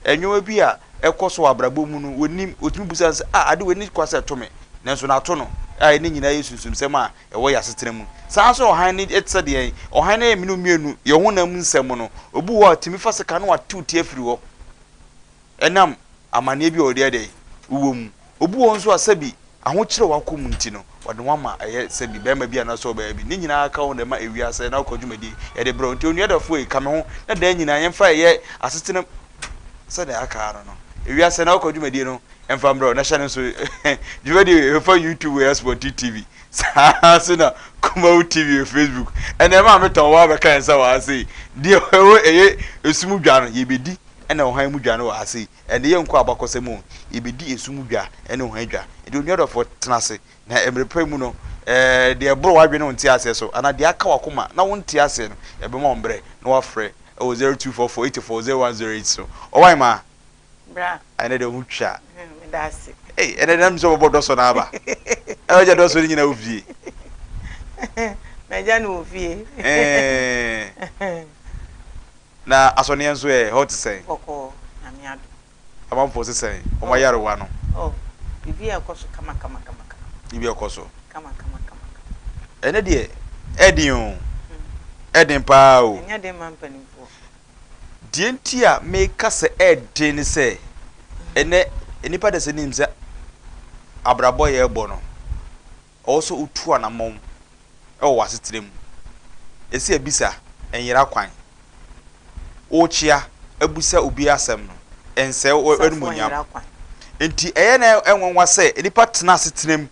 Nneɛma bi a ɛkɔ so wɔ abrabɔ mu no, wɔnnim. Wɔtumi bisa no sɛ, Ah, ade wei nni kwa sɛ ɛto me, nanso na ato no, a ne nyinaa yɛ sunsumsɛm a ɛwɔ yɛn asetena mu. Saa ara nso na ɔhan no te sɛ deɛn? Ɔhan no yɛ mene mmienu, yɛn honam mu nsɛm no. Obi wɔ hɔ a, ɔtumi fa sekan na watew ti afiri hɔ. Ɛnam amanneɛ bi a ɔde ayɛ dɛn? Wowɔ mu. Obi wɔ hɔ nso a sɛbi ahokyere a wakɔ mu nti no, ɔde ho ama ɛyɛ sɛbi barima bi anaasɛ ɔbaa bi. Ne nyinaa ka ho na ɛma ewiase na ɔkɔ dwumadie yɛde brɛ wo. Nti onua dɔfoɔ ei, ka me ho na daa nyinaa yɛmfa ɛyɛ asetena mu sɛdeɛ aka no no. Ewiase na ɔkɔ dwumadie no mfa mbrɛ wo na hyɛ no nso dwumadie wei ɛfa YouTube wɔ Asubɔnten TV. Saa ara nso na Kumawu TV wɔ Facebook. Ɛnna ɛma metɔn wɔ abɛka yɛn nsa wɔ ha sei. Deɛ ɛwɔ ɛyɛ esum dwa no yɛbɛdi ɛna ɔhan mu dwa no wɔ ha sei. Ɛnde yɛnkɔ abakɔsɛm mu o, yɛbɛdi esum dwa ne ɔhan dwa. Enti onua dɔfoɔ, tena ase, na mmerɛ pa mu no, ɛɛ, deɛ ɛboro w'adwene ne wo nteaseɛ so, anaa deɛ aka w'akoma na wonte aseɛ no, yɛbɛma wo mmerɛ na woafrɛ wɔ 0244 84 0108 so. Ɔwan ma? Bra. Ɛnɛ deɛ wo ho twa. Meda ase. Ei, ɛnɛ deɛ na menim sɛ wobɛbɔ dɔsɔ no aba. Ɛna wagya dɔsɔ no nyinaa wɔ fie. Magya no wɔ fie. Ɛɛ. Na asɔneɛ nso ɛ, ɛhɔ te sɛn? Bɔkɔɔ, Nyame adom. Amanfoɔ se sɛn? Wɔn ayarewa no? Oh, biribiara ɛkɔ so kama kama kama kama. Biribiara ɛkɔ so? Kama kama kama kama. Ɛnɛ deɛ, ɛden o. Ɛden paa o. Ɛnyɛ den ma mpanimfoɔ. Deɛ nti a meka sɛ ɛden ne sɛ, ɛnɛ nnipa dasani nim sɛ abrabɔ yɛrebɔ no, Ɔwɔ sɛ wotu anammɔn wɔ w'asetena mu. Ɛsɛ abisa, ɛnyera kwan. Worekyea abisa obi asɛm no, ɛnsɛe w'animuonyam. Enti ɛyɛ na ɛnwanwa sɛ nnipa tena asetena mu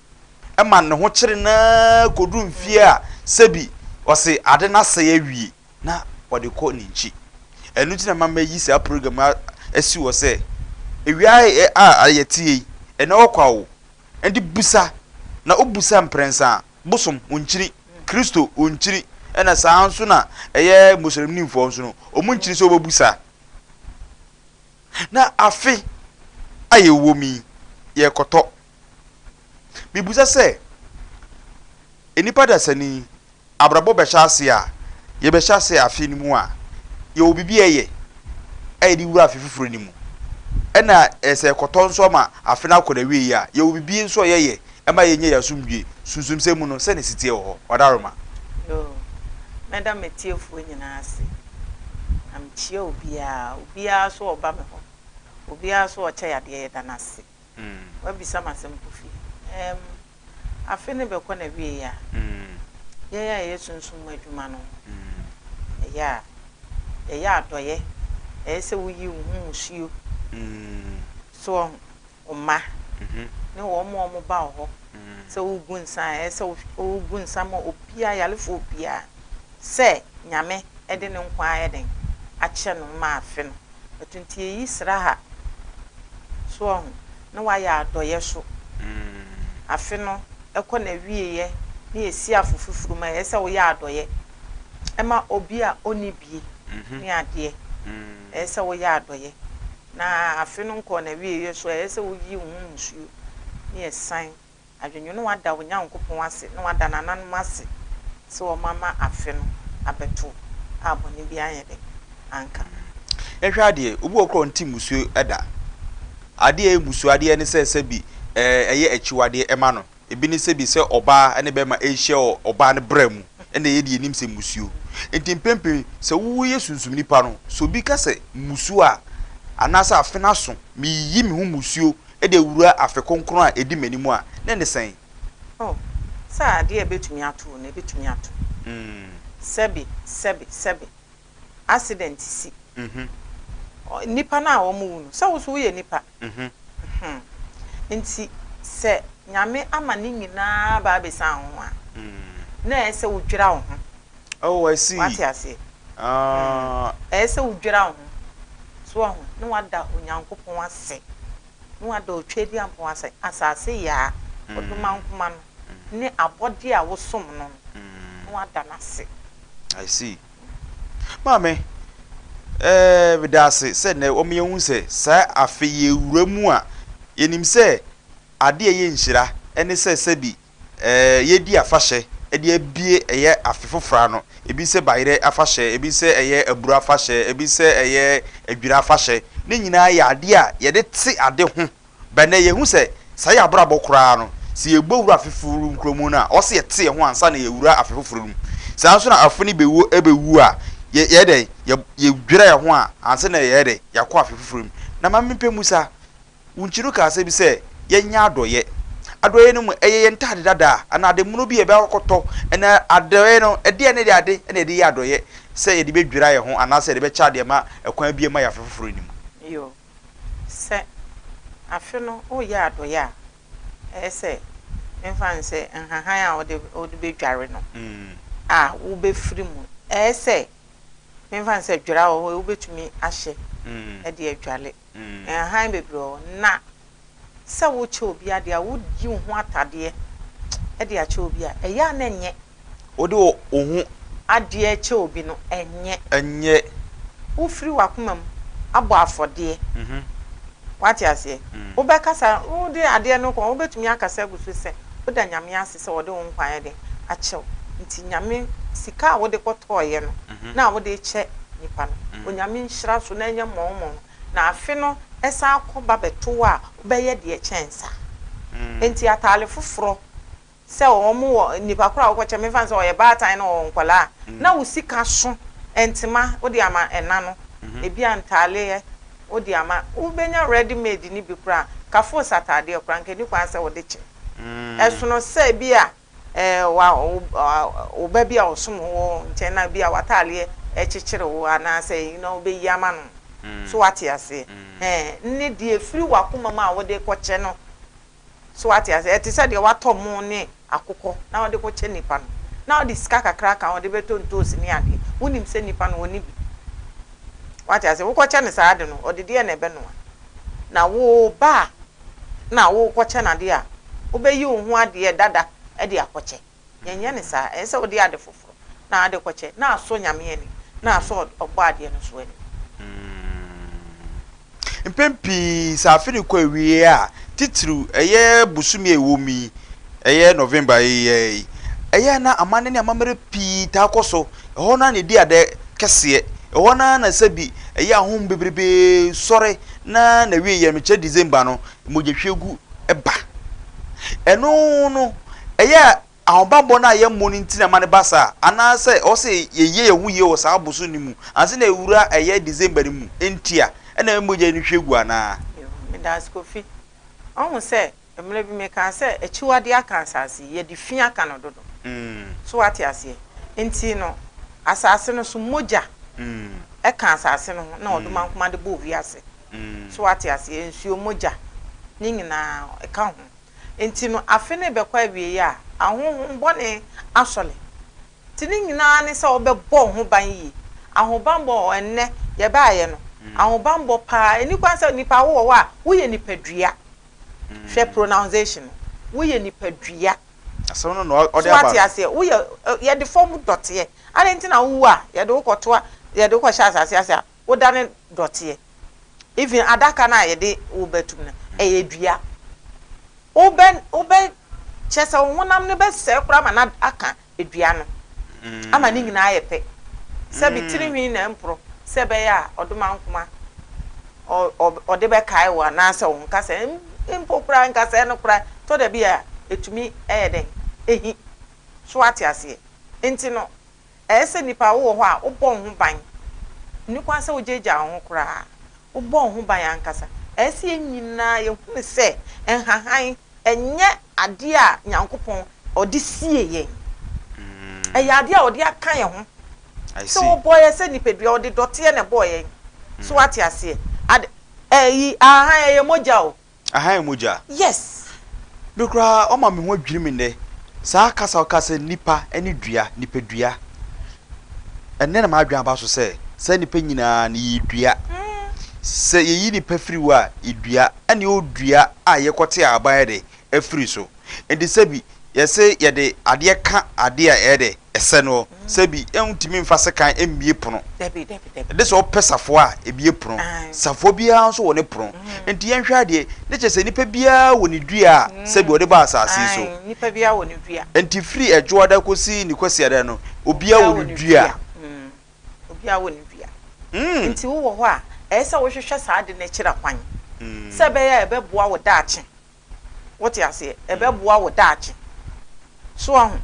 ma ne ho kyere no ara kɔduru mfeɛ a sɛbi ɔse ade no asɛe awie na ɔde kɔ ne nkyi. Ɛno nti na ma mayi saa program yi asi hɔ sɛ, ewia a yɛte yi, ɛnɛ ɔkwa o, Ɛnde bisa, na wobisa mprɛnsa a, bosom, wɔnkyiri, Kristo, wɔnkyiri, ɛna saa ara nso na ɛyɛ Muslimnifoɔ nso no, wɔnkyiri sɛ wɔbɛbusa. Na afe a yɛwɔ mu yi, yɛrekɔtɔ. Mebisa sɛ, nnipa dasani, abrabɔ bɛhyɛ ase a, yɛbɛhyɛ ase afe no mu a, yɛwɔ biribi a yɛyɛ a yɛde wura afe foforɔ no mu. Ɛna sɛ ɛkɔtɔ nso ama afe no akɔ n'awieeɛ a, yɛwɔ biribi nso a yɛyɛ ma yɛnya yɛn asomdwoeɛ. Sunsumsɛm mu no, sɛn na ɛsi teɛ wɔ hɔ? Ɔdaroma. Yoo, mɛda m'atiefoɔ nyinaa ase, na mekyia obiara, obiara nso a ɔba me hɔ, obiara nso a ɔkyɛ yadeɛ, yɛda no ase. Woabisa me asɛm Kofi. Ɛɛm, Afe no bɛkɔ n'awiei a, yɛn a yɛyɛ sunsum mu adwuma no, ɛyɛ a yɛyɛ adɔeɛ. Ɛyɛ sɛ woyi wo ho mmusuo so wɔ wo mma ne wɔn a wɔba wo hɔ sɛ woregu nsa a, ɛyɛ sɛ wogu nsa ma obiara, yarefoɔ biara sɛ Nyame de ne nkwa ayɛ dɛn akyɛ no ma afe no. Ɛto nti yɛyi sraha so ɔho na wayɛ adɔyɛ so. Afe no kɔ n'awieɛ na yɛsi afo foforo mu a, ɛyɛ sɛ woyɛ adɔyɛ ma obi a ɔnni bie ne adeɛ. Ɛyɛ sɛ woyɛ adɔyɛ. Na afe no nkɔɔ n'awieɛ so a, ɛyɛ sɛ woyi wo ho mmusuo na yɛsan Adwennwene na wɔada wo Nyankopɔn ase na wɔada nananom ase sɛ wɔama afe no abɛto a bɔne biara anyɛ dɛn anka. Yɛnhwɛ adeɛ, obi wɔ hɔ koraa a ɔnte mmusuo da. Adeɛ a ɛyɛ mmusuo adeɛ ne sɛ sɛbi ɛyɛ akyiwadeɛ ɛma no. Ebi ne sɛbi sɛ ɔbaa ne bɛrima ɛrehyia wɔ ɔbaa no bra mu ɛna ɛyɛ deɛ yɛnim sɛ mmusuo. Nti mpɛn pii sɛ woyɛ sunsum nipa no, sɛ obi ka sɛ mmusuo a, anaasɛ afe no aso, meyiyi me ho mmusuo de awura afe kronkron a edi m'anim a, na ɛne sɛn? Oh, sɛ adeɛ a ɛbɛtumi ato wo no, ɛbɛtumi ato. Sɛbe, sɛbe, sɛbe, accident si. Nnipa no a wɔwu no, sɛ wo nso woyɛ nipa. Nti, sɛ Nyame ama ne nyinaa aba abɛsiane wo ho a, na ɛyɛ sɛ wodwira wo ho. Oh, I see. Wate aseɛ? Ɛyɛ sɛ wodwira wo ho. So wahu? Na wada Onyankopɔn ase. Na wada Otweaduampɔn ase, asase yaa, ɔdomankoma no, ne abɔdeɛ a wosom no no, na wada no ase. I see. Maame, eh, meda ase sɛ nnɛ wɔma yɛhu sɛ saa afe yi yɛwura mu a, yɛnim sɛ adeɛ a ɛyɛ nhyira ne sɛ sɛbi yɛredi afahyɛ de abue ɛyɛ afe foforɔ ano. Ebi sɛ bayerɛ afahyɛ, ebi sɛ ɛyɛ aburo afahyɛ, ebi sɛ ɛyɛ adwira afahyɛ. Ne nyinaa yɛ adeɛ a yɛde te ade ho. But nnɛ yɛhu sɛ saa yɛn abrabɔ koraa no, sɛ yɛbɔ wura afe foforo mu mu no a, ɔsɛ yɛte yɛn ho ansa na yɛwura afe foforo no mu. Saa ara nso na afe no bɛwu ɛbɛwu a, yɛ yɛyɛ dɛn? Yɛ yɛdwira yɛn ho a ansa na yɛyɛ dɛn? Yɛakɔ afe foforo mu. Na ma mempɛ mmusa, Wo nkyi no kaa asɛm bi sɛ, Yɛnyɛ adɔeɛ. Adɔeɛ no mu, ɛyɛ yɛn ntade dada anaa ade mono bi a yɛbɛkɔ akɔtɔ. Ɛnna adɔeɛ no, ɛdeɛn ne ade na yɛde yɛ adɔeɛ sɛ yɛde bɛdwira yɛn ho anaasɛ yɛde bɛkyɛ adeɛ ma ɛkwan bi ma yɛn afe foforɔ no mu? Yiw, sɛ afe no woreyɛ adɔeɛ a, ɛyɛ sɛ memfa no sɛ nhahan a wode wode bɛdware no a wobɛfiri mu. Ɛyɛ sɛ memfa no sɛ dwira wɔ hɔ yi wobɛtumi ahyɛ de adware. Nhahan bebree wɔ hɔ. Na sɛ wokyɛ obi adeɛ a, woyi wo ho atadeɛ de akyɛ obi a, ɛyɛ a na ɛnyɛ. Wode wo ho. Adeɛ kyɛ obi no, ɛnyɛ. Ɛnyɛ. Wofiri w'akoma mu abɔ afɔdeɛ. Woate aseɛ? Wobɛkasa, wode adeɛ no kɔ, wobɛtumi akasa agu so sɛ, woda Nyame ase sɛ ɔde wo nkwa ayɛ dɛn? Akyɛ wo. Nti Nyame, sika a wode kɔtɔeɛ no, na a wode rekyɛ nipa no, Onyame nhyira so na ɛnyɛ mmɔho mmɔho. Na afe no san kɔ ba bɛto wo a, wobɛyɛ deɛ ɛkyɛn saa. Enti ataade foforɔ, sɛ wɔn wɔ, nipa korɔ a wokɔkyɛ, memfa no sɛ ɔyɛ baatan na ɔwɔ nkwadaa a, na wo sika so, ntoma wode ama ɛna no, ebia ntaaleɛ wode ama, wobɛnya ready made no bi koraa, kafos ataadeɛ koraa, anka ɛnni kwan sɛ wode kyɛ. Ɛsono sɛ ebia wa, wo ba bi a ɔsom wo wɔ wo nkyɛn na ebia w'ataadeɛ kyekyere wo anaasɛ eyi na wobɛyi ama no. So woate aseɛ? Ɛɛ, ne deɛ ɛfiri w'akoma mu a wode rekɔkyɛ no. So woate aseɛ? Ɛte sɛ deɛ woatɔ mo ne akokɔ na wode kɔkyɛ nipa no, na wode sika kakra ka ho de bɛtɔ ntoosi ne adeɛ. Wonim sɛ nipa no ɔnni bi. Woate aseɛ? Wokɔkyɛ no saa ade no, ɔde deɛn na ɛbɛnoa? Na wo ba a na worekɔkyɛ no adeɛ a, wobɛyi wo ho adeɛ dada de akɔkyɛ. Yɛnyɛ no saa. Ɛsɛ sɛ wode ade foforɔ na wode kɔkyɛ na asɔ Nyame ani, na asɔ Ɔbɔadeɛ no nso ani. Mpɛn pii sɛ afe no kɔ awiei a, titiriw ɛyɛ bosome a ɛwom yi, ɛyɛ November yi ara yi, ɛyɛ a na amanne ne amammerɛ pii taa kɔ so. Ɛhɔ no ara na ɛdi adɛ kɛseɛ. Ɛhɔ no ara na sɛbi ɛyɛ ahonhom bebrebe sɔre na n'awieeɛ no, mekyerɛ December no, mogyahwiegu ba. Ɛno no, ɛyɛ a ahobammɔ no a yɛmmɔ no nti na ɛma no ba saa, anaasɛ ɛwɔ sɛ yɛyɛ yɛn ho yie wɔ saa bosom no mu ansa na awura ɛyɛ December no mu nti a ɛna ɛma mogya no hwie gu anaa? Yoo, medaase Kofi. Wahu sɛ mmerɛ bi mekaa sɛ akyiwadeɛ aka asase yi, yɛde fi aka no dodo. So wate aseɛ? Nti no, asase no so mogya ka asase no ho na ɔdomankoma de bɔɔ wiase. So wate aseɛ? Nsuo, mogya, ne nyinaa ɛka ho. Nti no, afe no rebɛkɔ awieeɛ a, ahonhom bɔne asɔre. Nti ne nyinaa ne sɛ wobɛbɔ wo ho ban yie. Ahobanbɔ wɔ hɔ, ɛnnɛ yɛbaeɛ no, ahobanbɔ pa ara, ɛnni kwan sɛ nipa wowɔ hɔ a, woyɛ nipadua. Hwɛ pronunciation no, woyɛ nipadua. Asɛm no na ɔde So aba wate no. aseɛ? Woyɛ, yɛde fam dɔteɛ. Adɛn nti na wowu a, yɛde wo kɔtoa, yɛde wo kɔhyɛ asase ase a, wodane dɔteɛ? Even adaka no a yɛde wo bɛtom no, ɛyɛ dua. Wobɛ, wobɛ, kyerɛ sɛ wo honam no bɛsɛe koraa ma no aka dua no ama ne nyinaa ayɛ pɛ. Sɛbi tirinwi na ɛmporɔ sɛ ɛbɛyɛ a ɔdomankoma ɔ, ɔ, ɔde bɛkae wo anaasɛ wo nkasɛɛ mpo koraa, nkasɛɛ no koraa, tɔ da bi a ɛtumi yɛ dɛn? Ɛhi. So woate aseɛ? Nti no, Ɛyɛ sɛ nipa a wowɔ hɔ a wobɔ wo ho ban. Nni kwan sɛ wogyaagyaa wo ho koraa. Wobɔ wo ho ban ankasa. Ɛyɛ sɛ yɛn nyinaa yɛhunu sɛ nhahan nyɛ adeɛ a Nyankopɔn ɔde sie yɛn. Ɛyɛ adeɛ a ɔde aka yɛn ho. Sɛ ɔbɔɔ yɛn sɛ nipadua, ɔde dɔteɛ na ɛbɔɔ yɛn. So woate aseɛ? Ade, ɛyi, ahahan ɛyɛ mogya o. Aha yɛ mogya. Yes. Me koraa ɔma me ho adwiri me nnɛ. Saa kasa a ɔka sɛ nnipa ne dua, nipadua. Ɛnnɛ na m'adwene aba so sɛ saa nnipa nyinaa no yɛyɛ dua. Sɛ yɛyi nnipa firi hɔ a, yɛ dua. Ɛna yɛwɔ dua a yɛkɔte ahaban yɛ dɛ afiri so. Enti sɛbi yɛse yɛde adeɛ ka adeɛ a ɛyɛ dɛ, ɛsɛ no. Sɛbi yɛntumi mfa sekan mmue pono. Dabi, dabi, dabi. Ɛde sɛ wopɛ safoa a, ebue pono. Ae. Safoa biara nso wɔ ne pono. Enti yɛnhwɛ adeɛ, ne kyerɛ sɛ nipa biara wɔ ne dua a sɛbi ɔde ba asase yi so. Ae, nipa biara wɔ ne dua. Enti firi Ɛdwoada kɔsi ne Kwasiada no, obiara Obiara wɔ wɔ ne ne dua. dua. Obiara wɔ ne dua. Nti wowɔ hɔ a, Ɛyɛ sɛ wohwehwɛ saa ade no akyiri akwan sɛ ɛbɛyɛ a ɛbɛboa wo daakye. Wote aseɛ? Ɛbɛboa wo daakye. So wahu?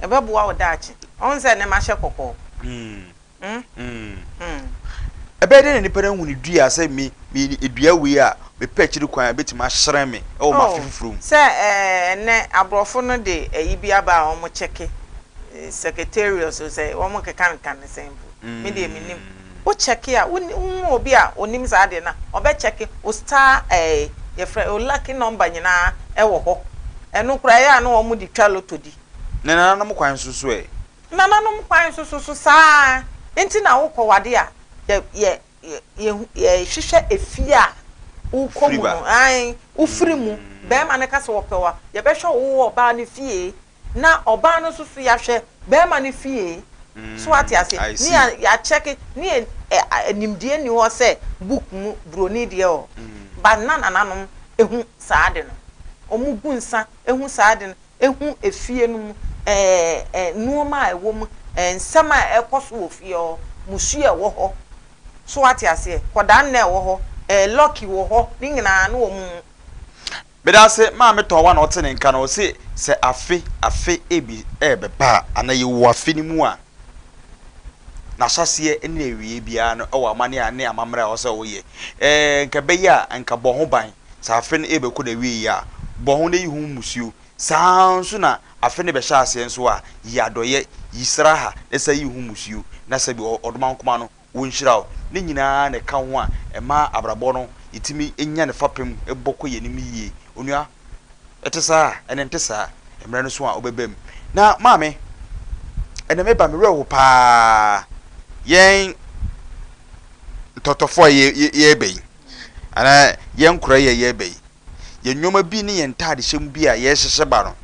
Ɛbɛboa wo daakye. Ɔhu sɛ ɛnnɛ mahyɛ kɔkɔɔ. Hmm? Hmm. Ɛbɛyɛ dɛn na nipa no ahu ne dua sɛ me me dua wei a mepɛ akyiri kwan a ebetumi ahyerɛn me wɔ m'afe Oh, foforo mu? sɛ ɛɛ ɛnnɛ aborɔfo no de ayi bi aba a wɔkyɛke secretarius o sɛ wɔkeka nka no sɛn mpo. Me deɛ mennim. Wo kyɛke a, wo wohu obi a onim saa adeɛ no a, ɔbɛ kyɛke wo star ɛɛ yɛfrɛ wo lucky number nyinaa ɛwɔ hɔ. Ɛno koraa ɛyɛ a na wɔn de twa lotto di. Ne nananom kwan so nso ɛ? Nananom kwan so so so saa ara nti na wo kɔ wade a yɛ yɛ yɛ yɛ hwehwɛ efie a wo kɔ mu no, ae, wo firi mu, bɛɛma no ka sɛ ɔpɛ wo a, yɛbɛhwɛ wo wɔ ɔbaa no fie. Na ɔbaa no nso so yɛahwɛ barima no fie, so wate aseɛ, ne yɛ yɛakyɛke, ne yɛ ɛ nimdeɛ nni hɔ sɛ book mu buroni deɛ wɔ hɔ, but na nananom hu saa ade no, wɔn gu nsa hu saa ade no, hu efie no mu ɛɛ ɛ nnoɔma a ɛwɔ mu, ɛɛ nsɛm a ɛkɔ so wɔ fie hɔ, musuo a ɛwɔ hɔ, so wate aseɛ, kɔdaa nna ɛwɔ hɔ, ɛɛ lucky wɔ hɔ, ne nyinaa na wɔn hu. Medase maame tɔwa na ɔte ne nka no ɔse sɛ afe afe ebi ɛɛbɛba a anaa yɛwɔ afe no mu a n'ahyɛaseɛ ne n'awieɛ biara no ɛwɔ amanneɛ a ne amammerɛ a ɔsɛ woyɛ ɛɛ nka ɛbɛyɛ a nka bɔ ho ban sɛ afe no ɛɛbɛkɔ n'awieɛ a bɔ ho na yi ho mmusuo saa ara nso na afe no bɛhyɛ aseɛ nso a yi adɔeɛ yi sraha na sa yi ho mmusuo na sɛbi ɔdomankoma no Wɔnhyira wo. Ne nyinaa na ɛka ho a ɛma abrabɔ no yɛtumi nya ne fapem bɔ kɔ yɛn anim yie. Onua, ɛte saa? Ɛnɛ ɛnte saa. Mmerɛ no so a wobɛba mu. Na maame, ɛnɛ meba me werɛ ho paa. Yɛn ntɔtɔfoɔ a yɛreba yi, anaa yɛn nkora yi a yɛreba yi, yɛn nneɛma bi ne yɛn ntaadehyɛ mu bi a yɛrehyehyɛ ba no,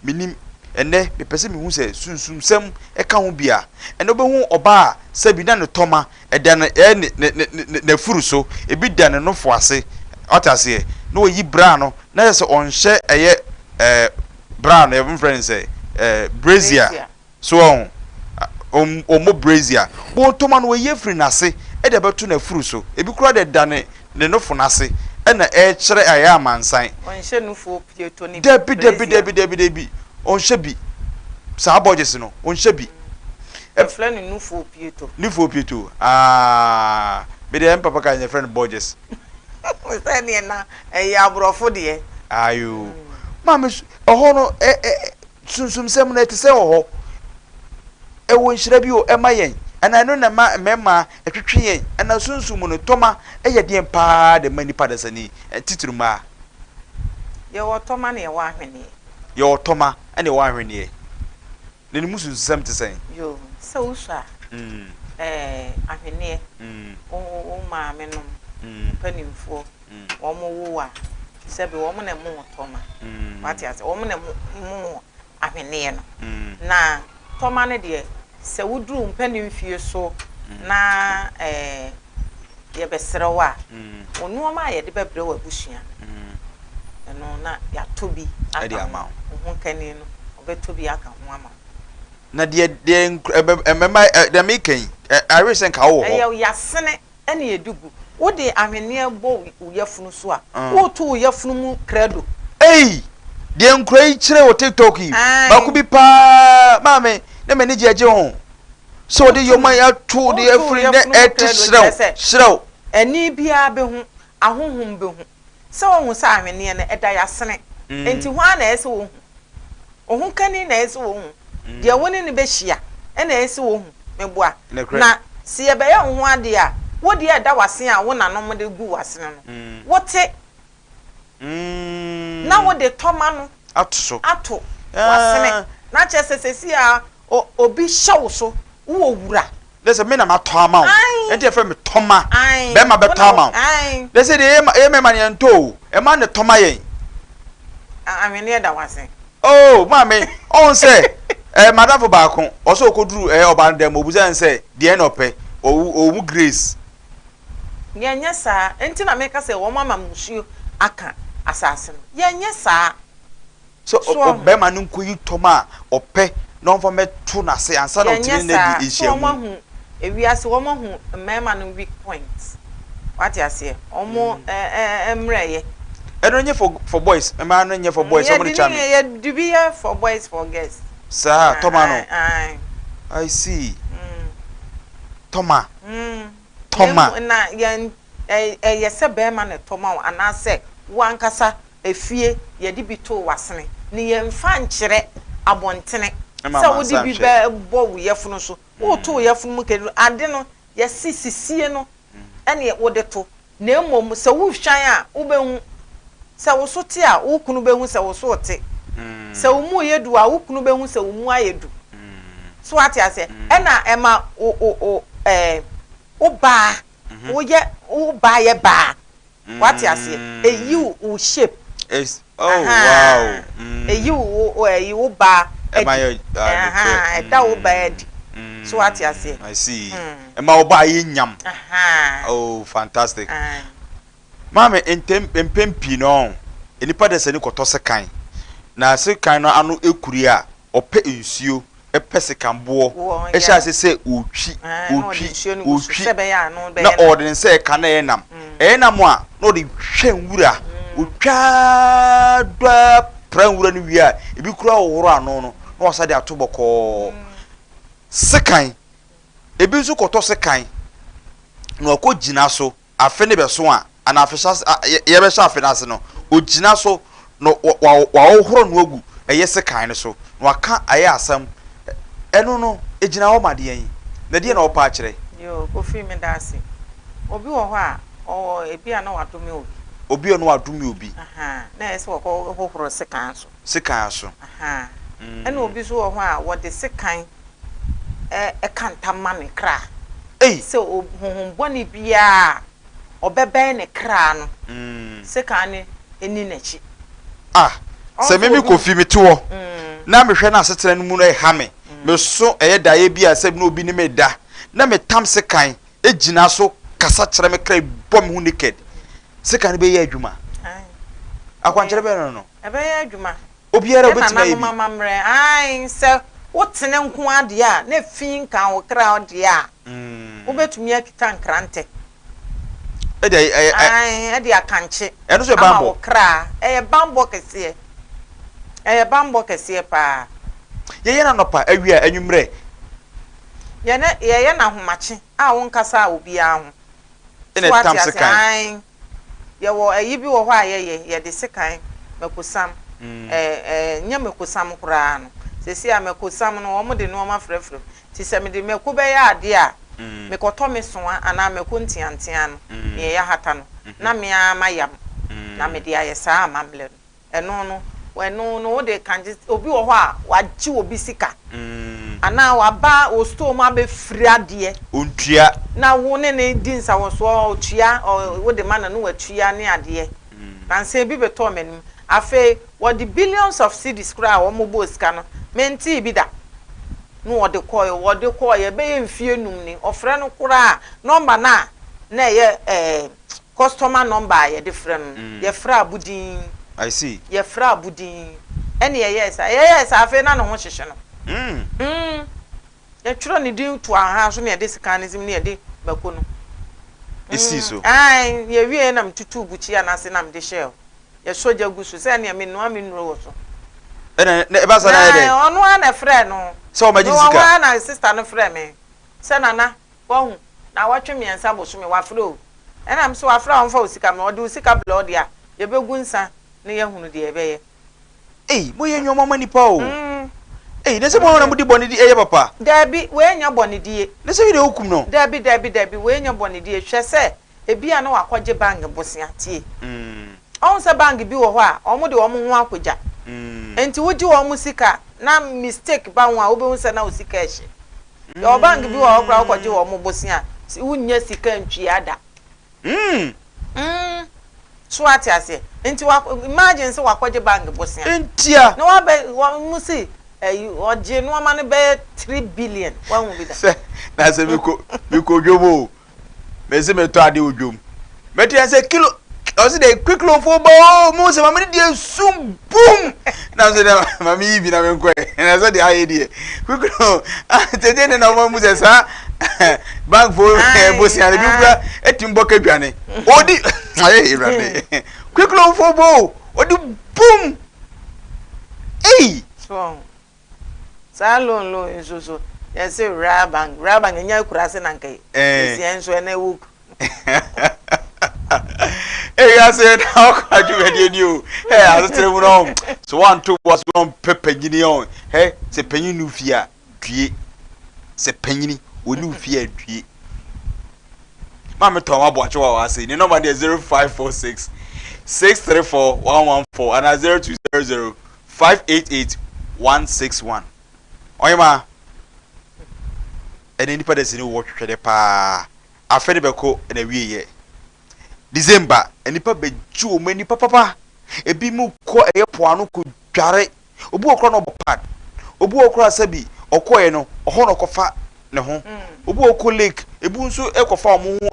menim. Ɛnnɛ, mepɛ sɛ mehu sɛ sunsumsɛm ka ho bi a. Ɛnnɛ wobɛhu ɔbaa a sɛbi na ne tɔma da ne ɛɛ ne ne ne ne n'afuru so, ebi da ne nofo ase, wate aseɛ, na wayi bra no, na kyerɛ sɛ ɔnhyɛ ɛyɛ ɛɛ bra no, yɛfrɛ no sɛ ɛɛ brazier. So wahu? Ɔmmɔ brazier. Bɔ ntoma no, wayi afiri n'ase de abɛto n'afuru so. Ebi koraa deɛ da ne ne nofo no ase na ɛrekyerɛ ayɛ amansan. Ɔnhyɛ nufoɔ pieto ne Dabi, dabi, brazier. dabi, dabi, dabi. Ɔnhyɛ bi. Saa bɔgyes no, ɔnhyɛ bi. Yɛfrɛ no nufoɔ pieto. Nufoɔ pieto. Aah. Me deɛ, me papa ka yɛfrɛ no bɔgyes. Sɛdeɛ na ɛyɛ aborɔfo deɛ. Ayoo. Maame, ɛhɔ no, ɛ ɛ Sunsumsɛm no, ɛte sɛ wɔ hɔ. Ɛwɔ nhyira bi o, ɛma yɛn. Ɛna ɛno na ɛma mmarima ɛtwetwe yɛn. Ɛna sunsum mu no, tɔma yɛ deɛn paa de ma nnipa dasani, titiri mmaa? Yɛwɔ tɔma na yɛwɔ ahweneɛ. Yɛwɔ tɔma ɛna yɛwɔ ahweneɛ. Na ne mu sunsumsɛm te sɛn? Yoo, sɛ wosɔ a, ɛɛ ahweneɛ, wo wo maame nom, wo mpanimfoɔ, wɔn wo wo a, sɛbe wɔn na ɛmo wo tɔma. Wate ase? Wɔn na ɛmo wo ahweneɛ no. Na tɔma no deɛ, sɛ woduru wo mpanin mfie so na ɛɛ yɛbɛsrɛ wo a, wo nneɛma a yɛde bɛbrɛ w'abusua no, ɛno na yɛatɔ bi aka ho. Wo ho kani no, wɔbɛtɔ bi aka ho ama wo. Na deɛ deɛ ɛmɛma deɛ meka yi, I wish sɛ nka wowɔ hɔ. Ɛyɛ yasene na yɛde gu. Wode ahweneɛ bɔ wo yafunu so a, woreto wo yafunu mu krado. Ei! Deɛ nkura yi kyerɛ wɔ TikTok yi, baako bi paa maame na m'ani gye agye ho sɛ ɔde yɔma yi ato de afiri na ɛte hyerɛw hyerɛw. Ani biara bɛhu, ahonhom bɛhu. Sɛ wohu sɛ ahweneɛ no, ɛda yɛasene. Enti hwan na ɛyɛ sɛ ɔhu? Ohokani na ɛyɛ sɛ ɔhu. Deɛ wo ne no bɛhyia na ɛyɛ sɛ ɔhu. Meboa? Na sɛ yɛbɛyɛ wo ho adeɛ a, wo deɛ ɛda w'asene a wo nanom de gu w'asene no, wote na wode tɔma no ato w'asene. Na kyerɛ sɛ seesei ara obi hyɛ wo so, wowɔ wura. Ne sɛ me na matɔ ama wo. Ɛnti yɛfrɛ me tɔma. Bɛrima bɛtɔ ama wo. Ne sɛ deɛ yɛ mmarima no yɛntɔ o. Ɛma ne tɔma yɛn. Ahweneɛ da w'ase. Oh maame, ɔhu sɛ eh, madamfo baako, ɔsɛ ɔkɔduru eh, ɔbaa no dan mu, ɔbusa no sɛ deɛn na ɔpɛ, ɔwɔ mu grace. Yɛnyɛ saa, enti na meka sɛ wɔn ama mmusuo aka asase no. Yɛnyɛ saa. Sɛ ɔbarima no nkoyi tɔm a ɔpɛ na ɔmfa mmɛto n'ase ansa na Yɛnyɛ ɔtumi ne no saa. adi So wɔn nhyiamu. ahu ewiase, wɔn ahu mmarima no weak point. Wate aseɛ? Wɔn mmerɛyɛ. Ɛno nyɛ for for boys, mmaa no nyɛ for boys, wɔn de kyame. Yɛde bi yɛ for boys for girls. Saa, tɔma no. I see. Tɔma. Tɔma. Na yɛn ɛyɛ sɛ bɛrima na ɛtɔ ma wo anaasɛ wo ankasa efie yɛde bi too w'asene ne yɛnfa nkyerɛ abɔntene sɛ wode bi bɛbɔ wo yafunu so. Woto wo yafunu mu kɛdu ade no yɛse sisie no ɛne wode to, na mmom sɛ wohwan a, wobɛhu. Sɛ wo so te a, wo kunu bɛhu sɛ wo so rete. Sɛ wo mu reyɛ du a, wo kunu bɛhu sɛ wo mu ayɛ du. So woate aseɛ? Ɛna ɛma wo, wo, wo, ɛɛ, wo baa, woyɛ, wo baa yɛ baa. Wate aseɛ? Ɛyi wo, wo shape. It's, oh, wow. Ɛyi wo, wo, ɛyi wo baa adi. Ɛda wo baa adi. So wate aseɛ? I see. Ɛma wo baa yɛ nyam. Oh, fantastic. Maame, ntɛm, mpɛn pii no, nnipa de sani kɔtɔ sekan. Na sekan no ano ekuri a, ɔpɛ nsuo, pɛ sekanboɔ, hyɛ aseɛ sɛ ɔretwi, ɔretwi, ɔretwi, na ɔde ne nsa reka na ɛyɛ nam. Ɛyɛ nam a, na ɔde hwɛ nwura, ɔtwa ara dɔ ara pra nwura no wie a, ebi koraa ɔhohoro ano no, na wasan de ato bɔkɔɔ. Sekan, ebi nso kɔtɔ sekan na wakɔgyina so. Afe no bɛso a, anaa afehyɛ a yɛbɛhyɛ afe no ase no, ogyina so na wahohoro no agu ɛyɛ sekan no so, na waka ɛyɛ asɛm. Ɛno no, egyina hɔ ma deɛn? Na deɛn na ɔpɛ akyerɛ? Yoo, Kofi meda ase. Obi wɔ hɔ a, ɔwɔ ebi a na wadome obi. Obi a na wadome obi. Ahaa, na ɛyɛ sɛ wɔkɔ hohoro sekan so. Sekan so. Ahaa. Ɛna obi nso wɔ hɔ a, wɔde sekan ka ntam ma ne kra. Sɛ honhom bɔne biara a ɔbɛbɛn ne kra no, sekan no nni n'akyi. Ah, sɛ me me Kofi mete hɔ na mehwɛ na asetena no mu no ɛha me, meso ɛyɛ daeɛ bi a sɛ na obi ne me da na metam sekan gyina so kasa kyerɛ me kra bɔ me ho naked, sekan no bɛyɛ adwuma? Akwankyerɛ bɛn no no? Ɛbɛyɛ adwuma. Obiara Yɛn obetumi ayɛ nananom bi. amammerɛ, aane, sɛ wotene nko ara deɛ a, na fi nka wo kra deɛ a, wobɛtumi akita nkrantɛ. Ɛde ayɛ, ɛyɛ, ɛ. Aane, ɛde akankye Ɛno nso yɛ ama bammɔ. wo kra. Ɛyɛ bammɔ kɛseɛ. Ɛyɛ bammɔ kɛseɛ paa. Yɛyɛ no anɔpa, awia, anwummerɛ. Yɛn, yɛyɛ no ahomakye a wonkasaa obiara ho. Ɛna So wate ɛtam ase? sekan. Aane. Yɛwɔ ayi bi wɔ hɔ a yɛyɛ, yɛde sekan, makosam, ɛɛ ɛɛ nyɛ makosam koraa no. Seesei a makosam no, wɔde nneɛma frɛfrɛ mu. Nti sɛ mede mako bɛyɛ adeɛ a, mekɔtɔ me soa anaa mako nteantea no, deɛ yɛahata no, na me ara mayam, na mede ayɛ saa amammerɛ no. Ɛno no, ɛno no wode ka gye, obi wɔ hɔ a wagye obi sika anaa waba wo store mu abɛfiri adeɛ. Ɔntua. Na wo ne no di nsawɔsoɔ, ɔtua, ɔ, wode ma no na watua ne adeɛ. Nansa ebi bɛtɔɔ m'anim. Afei wɔde billions of cedis koraa a wɔbɔɔ sika no, mentee bi da. Na wɔde kɔeɛ, wɔde kɔeɛ bɛyɛ mfeɛ num ni. Ɔfrɛ no koraa a, nɔmba no a na ɛyɛ ɛɛ Customer number a yɛde frɛ no no, yɛfrɛ abodin. I see. Yɛfrɛ abodin. Ɛna yɛyɛɛ saa. Yɛyɛɛ saa afei na ne ho hyehye no. Mm. Yɛtwerɛ ne din to aha so na yɛde sekan no sim na yɛde mako no. Esii so. Ae, yɛwieɛ na metutuu bukyia no ase na mede hyɛɛ hɔ. Yɛsɔ gya gu so sɛ ɛneɛ menoa me nnuro wɔ so. Ɛna na ɛba saa na ayɛ dɛn? Na ɔno ara na ɛfrɛɛ no. Sɛ ɔmmɛgye ne Mewɔ sika. hɔ ara na sister no frɛɛ me sɛ Nana, wahu, naawɔtwe mmiɛnsa bosome, wafrɛ o. Ɛna mese wafrɛ a ɔmfa wo sika mmrɛ, ɔde wo sika brɛ wo deɛ a, yɛbɛgu nsa na yɛahunu deɛ yɛbɛyɛ. Ei, moyɛ nnoɔma ma nnipa o. Ei, na sɛ mo na modi bɔne di ɛyɛ papa? Daabi, wei nyɛ bɔnedie. Na sɛ wei deɛ wokum no? Daabi, daabi, daabi, wei nyɛ bɔnedie. Hwɛ sɛ ebia na wakɔgye bank bosea, tie. Ɔhu sɛ bank bi wɔ hɔ a, wɔn de wɔn ho akɔgya. Enti wogye wɔn sika na mistake ba ho a, wobɛhu sɛ na wo sika ɛhye. Yɛwɔ bank bi wɔ hɔ koraa wokɔgye wɔn bosea a, wonnya sika ntua da. Mm. So wate aseɛ? Nti wa imagine sɛ wakɔgye bank bosea. Ntia. Na wabɛ wɔn mo si ɛyi ɔgye nneɛma no bɛyɛ 3 billion wahu bi da. Sɛ na sɛ mekɔ mekɔ dwom o. Mese metɔ ade wɔ dwom. Mɛte yɛn sɛ kilo ɔsi dɛ quick loan fo ba o mo sɛ maame no deɛ sum bum na sɛ dɛ maame yi bi na me nkɔ yɛ na sɛ deɛ ayɛ deɛ quick loan ah tete ne na wɔn mu sɛ saa Bank fo bosia no bi kura etumi bɔ kadwane. Odi ayɛ ewurade. Quick loan fo bo odi boom. Ei. So saa loan loan nso so yɛse rural bank rural bank ɛnyɛ akura na nka esi nso ɛna ɛwɔ Ewiase na ɔkɔ adwumadie ni o. Ɛ asetena mu no so wanto bo ase ɔmpɛ panyini ɔn. Hɛ sɛ panyin no fie a due. Sɛ panyini wɔne wo fie a due. Maame tɔn aboakye wɔ ase. Ne nɔmba deɛ 0546 634 114 anaa 0200 588 161. Ɔyema ɛne nipa da sini wɔ twetwɛdɛ paa. Afe no bɛkɔ n'awieɛ. December, nnipa bɛgye wɔn ani papapa. Ebinom kɔ ɛyɛ po ano kɔdware. Obi wɔ koraa na ɔbɔ pad. Obi wɔ koraa sɛbi ɔkɔeɛ no, ɔhɔ na ɔkɔfa ne ho. Obi wɔ kɔ lake, ebi nso kɔfa wɔn ho.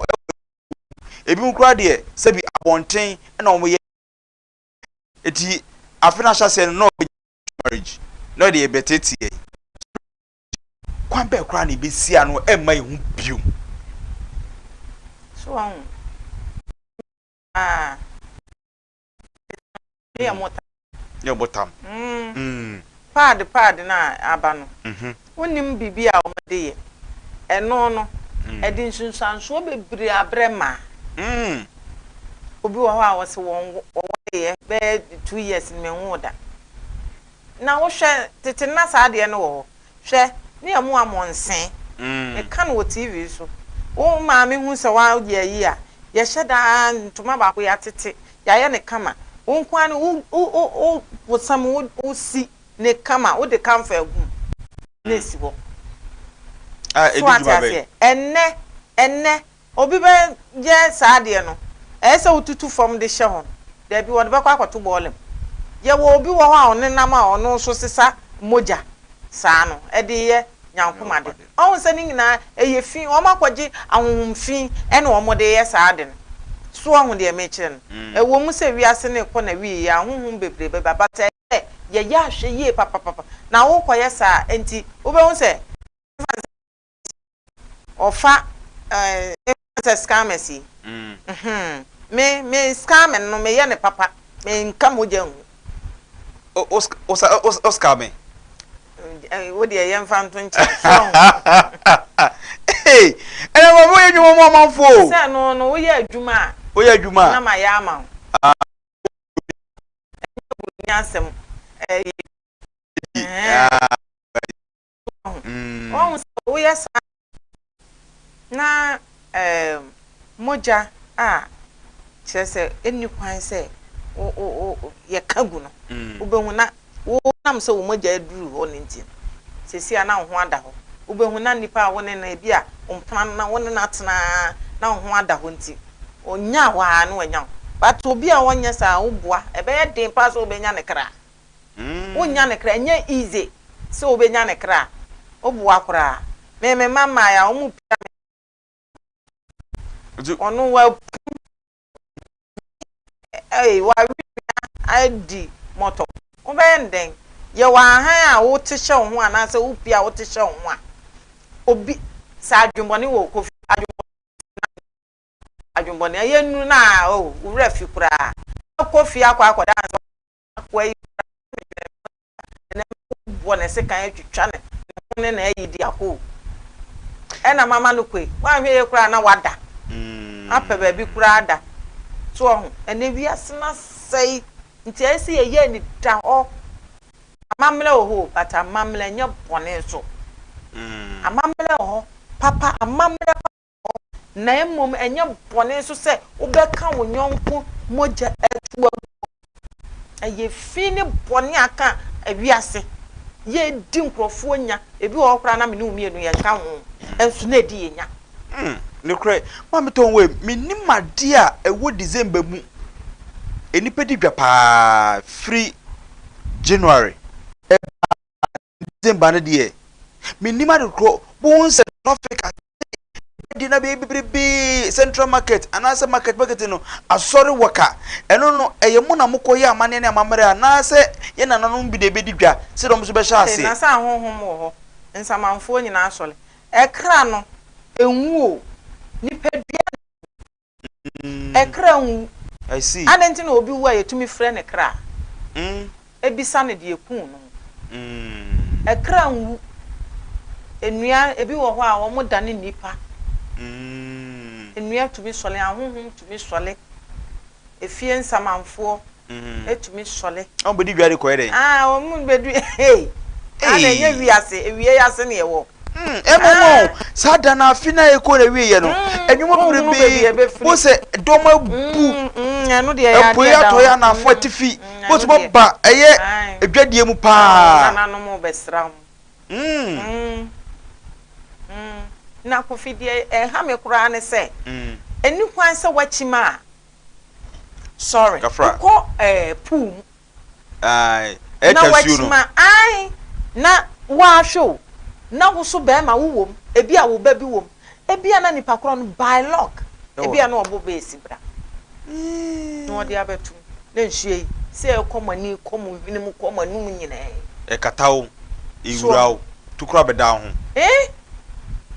Ebinom koraa deɛ sɛbi abɔnten na wɔyɛ. Eti afe no ahyɛaseɛ no na ɔbɛgye marriage na ɔde ɛbɛteteɛ. Kwan bɛn koraa na ebesi ano ɛmma yɛn ho bio? So wahu? Ah. Ne yɛ mo tam. Ne yɛ mo tam. Mm. Mm. Paad paad na aba no. Mm-hmm. Wonim biribi a wɔde yɛ. Ɛno no, mm. ɛde nsunsuansoɔ bebree abrɛ maa. Mm. Obi wɔ hɔ a wɔse wɔn wɔyɛ bɛyɛ 2 years no da. Na wohwɛ tete na saa adeɛ no wɔ hɔ. Hwɛ, ne yɛ mo amɔnsen. Meka no wɔ TV so. Wo maame hu sɛ woayɛ ayi a, yɛhyɛ daa ntoma baako yɛatete, yɛayɛ ne kama. Wo nko ara no wo wo wo wosam wo wosi ne kama, wode camphor agu mu na esi hɔ. A So ɛdi ate dwuma bɛn? aseɛ? Ɛnnɛ, ɛnnɛ, obi bɛyɛ saa adeɛ no, ɛyɛ sɛ wotutu fam de hyɛ hɔ no, daabi, wɔde bɛkɔ akɔto bɔɔla mu. Yɛwɔ obi wɔ hɔ a ɔnenam a ɔno nso sesa mogya saa no ɛde yɛ nyankomade. Ɔhu sɛ ne nyinaa ɛyɛ fi, wɔn akɔgye ahohom fi ɛna wɔn de yɛ saa ade no. So ɔhu deɛ mekyerɛ no? Ɛwɔ mu sɛ wiase no rekɔ na wie yɛ ahohom bebree bɛba, but ɛyɛ sɛ yɛyɛ ahwɛ yie papapapa. Na wokɔyɛ saa nti wobɛhu sɛ ɔfa sɛ scammers yi. Me scamming no meyɛ ne papa, menka mogya ngu. O o o o o scam. Wo deɛ yɛmfa nto nkyɛn. So Hey, ɛnna wɔn yɛ adwuma mu amanfo o. Sɛ no no woyɛ adwuma a. Woyɛ adwuma a. Na ma yɛ ama wo. Ɛnyɛ buroni asɛm. Ɛyɛ. Wɔn sɛ woyɛ saa na mogya a kyerɛ sɛ ɛnni kwan sɛ wo wo wo yɛka gu no, wobɛhu na wonam sɛ wo mogya aduru hɔ no nti, seesei a na wo ho ada hɔ. Wobɛhu na nnipa a wo ne no ebi a wo mpena no na wo ne no atena na wo ho ada hɔ nti, ɔnyaa wo ara na wanya wo. But obi a ɔnyɛ saa, woboa, ɛbɛyɛ den paa sɛ wobɛnya ne kra. Wonnya ne kra, ɛnyɛ easy sɛ wobɛnya ne kra. Woboa koraa. Me me mma mmaeɛ a, wɔn pia me. Ɔno wapu ɛy wawe adi mɔtɔ. Wobɛyɛ no dɛn? Yɛwɔ ahan a wote hyɛ wo ho anaasɛ wopie a wote hyɛ wo ho a, obi sɛ adwemmɔne wɔ Kofi adwemmɔne adwemmɔne ɛyɛ nuru na o wo werɛ fi koraa. Kɔ fie akɔ akɔda ansa akoa yi koraa na bɔ ne sekan atwitwa ne ne ho ne na ayi di akɔ o. Ɛna mama no koe. Woanhwɛ yie koraa na wada. Apɛ baabi koraa da. So ɔho, ɛnɛ wiase no asɛe nti ɛyɛ sɛ yɛyɛ anidahɔ. Amammerɛ wɔ hɔ o, but amammerɛ nyɛ bɔne nso. Amammerɛ wɔ hɔ papa, amammerɛ papa wɔ hɔ, na mmom ɛnyɛ bɔne nso sɛ wobɛka wo yɔnko mogya atu agu hɔ. Ɛyɛ fi ne bɔne aka wiase. Yɛdi nkurɔfoɔ nya. Ebi wɔ hɔ koraa na me ne wo mmienu yɛnka ho, nso na ɛdi yɛn nya. Nokorɛ, maame tɔn wei, mennim adeɛ a ɛwɔ December mu. Nnipa di dwa paa firi January ɛba December no deɛ, mennim ade korɔ. Bohu sɛ traffic ase di na bɛyɛ bebrebe central market anaasɛ market market no asɔre wɔ ka. Ɛno no, ɛyɛ mo na mokɔyɛ amanneɛ ne amammerɛ anaasɛ yɛn nananom bi na ɛbɛdi dwa sɛdeɛ wɔn nso bɛhyɛ Ee, na aseɛ. sɛ ahonhom wɔ hɔ, nsamanfoɔ nyinaa asɔre. Ɛkra no. Ɛnwu o. Nipadua na ɛwu. Ɛkra nwu. I see. Adɛn nti na obi wu a yɛtumi frɛ ne kra? Ɛbisa no deɛ ɛkuu no. Ɛkra nwu. Nnua, ebi wɔ hɔ a wɔdane nnipa. Nnua tumi sɔle, ahonhom tumi sɔle. Efie nsamanfoɔ tumi sɔle. Wɔn bɛdi dwa de kɔyɛ dɛn? Ah, wɔn bɛdi hey. Ana ɛnyɛ wiase, ewie yi ase na yɛwɔ. Ɛmɔ mɔ o, saa da no afe no a ɛkɔ na wie yɛ no, ɛnwuma bebrebe, bo sɛ dɔm abu, apuei atɔeɛ anaafoɔ atifi, bo sɛ wɔba ɛyɛ adwadie mu paa. Nananom bɛsra wɔn. Na Kofi deɛ ɛha me koraa ne sɛ, ɛni kwan sɛ wakyim a, sorry, wokɔ ɛɛ pool mu. Ae, Na ɛtwa nsuo no. wakyima, ae, na woahwɛ o, na wo so bɛrima wo wom, ebi a wo ba bi wom, ebi a na nipa korɔ no by luck, Ɛwɔ ebi a hɔ. na ɔbɔ bass bra, na ɔde abɛtom, na nsuo yi, sɛ ɛkɔ mo ani, kɔ mo hwene mu, kɔ mo anum nyinaa yi. Ɛkata wo, So ɛwura ɔho. wo, tokuro abɛda wo ho. Eh,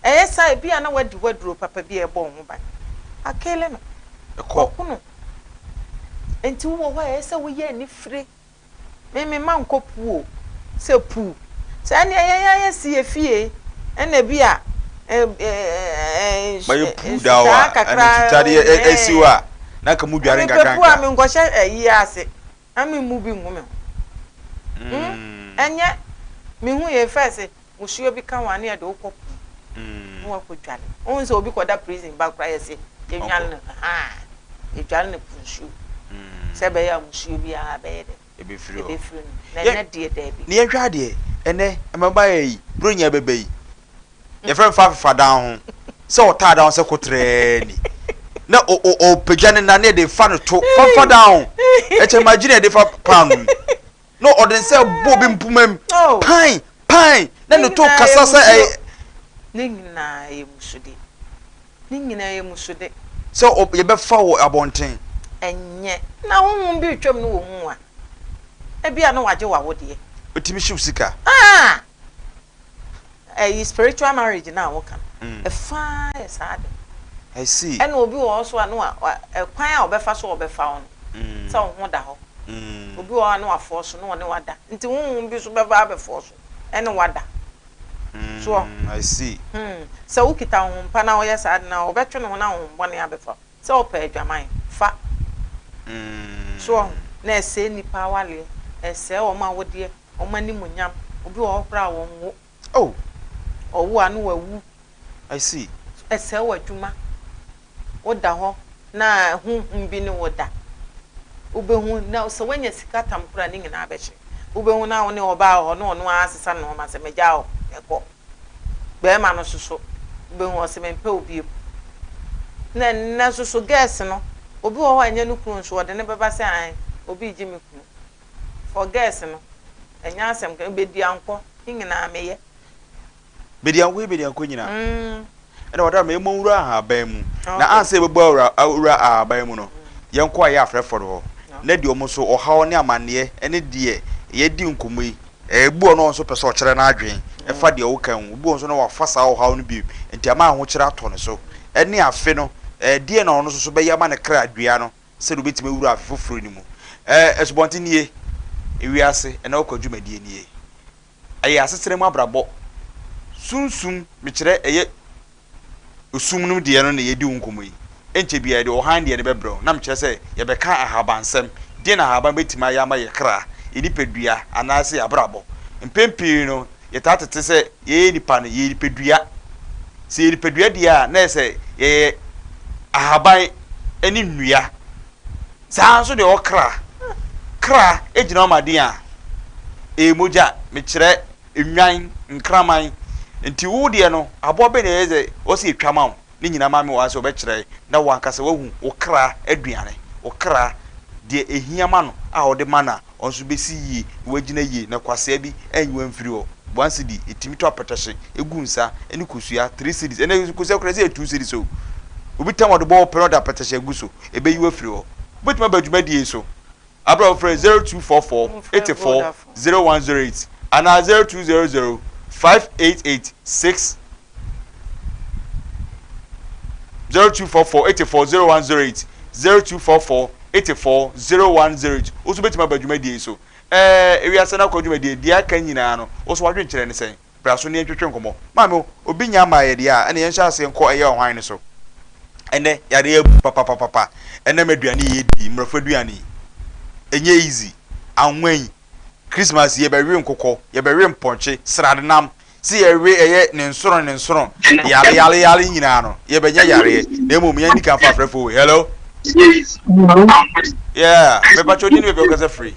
ɛyɛ saa, ebi a na wadi w'aduro papa bi a ɛbɔ wo ho ban, akele no, Ɛkɔ. waku no. Enti wowɔ hɔ a ɛyɛ sɛ woyɛ anifire. Me me mma nkɔ puu o, sɛ puu. Sɛ ɛnneɛ yɛn ara yɛsi yɛ fie ɛna bi a Mayɛ puu da hɔ nsutaa a, ɛna kakra nsutaa de ɛsi hɔ a, na nka mu dware Mepɛ puu a nkakrankra. menkɔhyɛ ayi ase na memmu bi ngu me ho. Ɛnyɛ mehu yɛ first Musuo bi ka ho a ne yɛde wo kɔ po mu na wakɔ dwale. Wohu sɛ obi kɔda prison ba koraa yɛse yɛnwale no ahaa yɛdwale no po nsuo sɛ ɛbɛyɛ a musuo biara bɛyɛ dɛ Ɛbɛfiri hɔ. ɛbɛfiri no na Yɛ ɛnɛ deɛ daabi. na yɛnhwɛ adeɛ ɛnɛ mmabaawa yi Buronya bɛba yi yɛfrɛ no fa fefa dan ho sɛ ɔtaa dan ho sɛ kotrɛɛ ni na ɔ ɔ ɔpagya ne nan na yɛde fa no to fa fa dan ho ɛkyɛ imagine yɛde fa paano mu. Na ɔde ne nsa bɔ obi mpoma mu Oh. pan pan na Ne ne to nyinaa yɛ kasa sɛ musuo. ɛyɛ. Ne nyinaa yɛ musude. Ne nyinaa yɛ musude. Sɛ ɔ yɛbɛfa wɔ abɔnten. Ɛnyɛ. Na honhom bi retwam no wɔ mu a, ebia na wagye w'awodeɛ. Otumi hyew sika. Ah! Ɛyi spiritual marriage no a woka no, ɛfa ara yɛ saa ade no. I see. Ɛna obi wɔ hɔ nso a na wa, wa, ɛkwan a ɔbɛfa so a ɔbɛfa wo no, sɛ wo ho da hɔ. Obi wɔ hɔ a na wafɔɔ so na ɔne wo ada. Nti honhom bi nso bɛba abɛfɔɔ so ɛne wo ada. So wahu? I see. Hmm. Sɛ wokita honhom pa na woyɛ saa ade no a, ɔbɛtwe ne ho na honhom bɔne abɛfa wo. Sɛ wopɛ adwaman, fa. So wahu? Na ɛsɛe nnipa awareɛ, ɛsɛe wɔn awodeɛ, wɔn animuonyam. Obi wɔ hɔ koraa a ɔnwo. Oh. Ɔwo a na wawu. I see. Ɛsɛe w'adwuma. Woda hɔ na honhom bi ne wo da. Wobɛhu na sɛ woanya sika tam koraa a ne nyinaa bɛhye. Wobɛhu na wo ne ɔbaa wɔ hɔ na ɔno ara asesa nnoɔma sɛ magyaa wo, mekɔ. Barima no nso so, wobɛhu ɔse mempɛ wo bio. Na ɛnnɛ nso so girls no, obi wɔ hɔ a ɛnyɛ ne kunu nso ɔde no bɛba sɛ ae, obi regye me kunu. For girls no, ɛnyɛ asɛm ketewa, bediankɔ, ne nyinaa meyɛ. Bediankɔ yi bediankɔ nyina. Ɛna wɔda ma yɛmmɔ nwura ahaban mu. Na ansa yɛbɛbɔ awura awura ahaban mu no, yɛnkɔ ayɛ afrɛfoɔ no hɔ. Na deɛ wɔn nso ɔhaw ne amanneɛ ne deɛ yɛadi nkɔmmɔ yi, ebi wɔ hɔ no nso pɛ sɛ ɔkyerɛ n'adwene ɛfa deɛ woka ho. Obi wɔ hɔ nso na wafa saa ɔhaw no bi nti ama ahokyerɛ atɔ ne so. Ɛne afe no, ɛdeɛn na ɔno nso so bɛyɛ ama ne kra dua no sɛdeɛ ɔbɛtumi awura afe foforɔ no mu. Ɛɛ, asubɔnten nie, ewiase, ɛnɛ wokɔ dwumadie nie. Ɛyɛ asetena mu abrabɔ. Sunsum, mekyerɛ ɛyɛ osum no deɛ no na yɛdi ho nkɔmmɔ yi. Ɛnkyɛ biara yɛde ɔhan deɛ no bɛbrɛ wo. Na mekyerɛ sɛ yɛbɛka ahabansɛm. Deɛn na ahaban bɛtumi ayɛ ama yɛn kra, yɛn nipadua, anaasɛ yɛn abrabɔ? Mpɛn pii no, yɛtaa tete sɛ yɛyɛ nnipa no, yɛyɛ nipadua. Sɛ yɛyɛ nipadua deɛ a, na ɛyɛ sɛ yɛyɛ ahaban ne nnua. Saa ara nso deɛ ɔwɔ kra. Kra gyina hɔ ma deɛn a? Ɛyɛ mogya. Mekyerɛ nnwan, nkraman. Nti wo deɛ no, aboa bɛn na ɛyɛ sɛ ɔsɛ sɛ yɛtwa ma wo? Ne nyinaa maame wɔ ha sɛ ɔbɛkyerɛ na wo ankasa woahu wo kra aduane, wo kra deɛ ɛhia ma no a wode ma no a, ɔno nso bɛsi yie na wagyina yie na kwasea bi anyi wo amfiri hɔ. One cedi, ɛtumi tɔ apɛtɛhye gu nsa ne kosua, three cedis, ɛnɛ kosua koraa ɛsɛ yɛ two cedis o. Obi tam ɔde bɔ wo pɛ na ɔde apɛtɛhye agu so, ɛbɛyi wo afiri hɔ. Wobɛtumi aba dwumadie yi so aberɛ a wofrɛ 0244 84 0108 anaa 0200 588 6. 0244 84 0108, 0244 84 0108. Wo nso wobɛtumi aba dwumadie yi so. Ɛɛ, ewiase no akɔ dwumadie, deɛ aka nyinaa no, wo nso w'adwenkyerɛ ne sɛn? Bra so na yɛntwetwe nkɔmmɔ. Maame, obi nnya mmaa yɛ deɛ a, ɛnna yɛnhyɛ aseɛ nkɔ ɛyɛ ɔhwan no so. Ɛnnɛ, yareɛ abu papapapapa. Ɛnam aduane yi yɛdi yi, mmorɔfo aduane yi, ɛnyɛ easy. Anwa yi, Christmas yi, yɛbɛwe nkokɔ, yɛbɛwe mpɔnkye, sradenam, sɛ yɛwe ɛyɛ ne nsono ne nsono, yale yale yale nyinaa no, yɛbɛnya yareɛ. Na mmom yɛn di kan fa afrɛfoɔ wei. Hello? Yeah, mepatwa odin ne baabi a wokasa firi.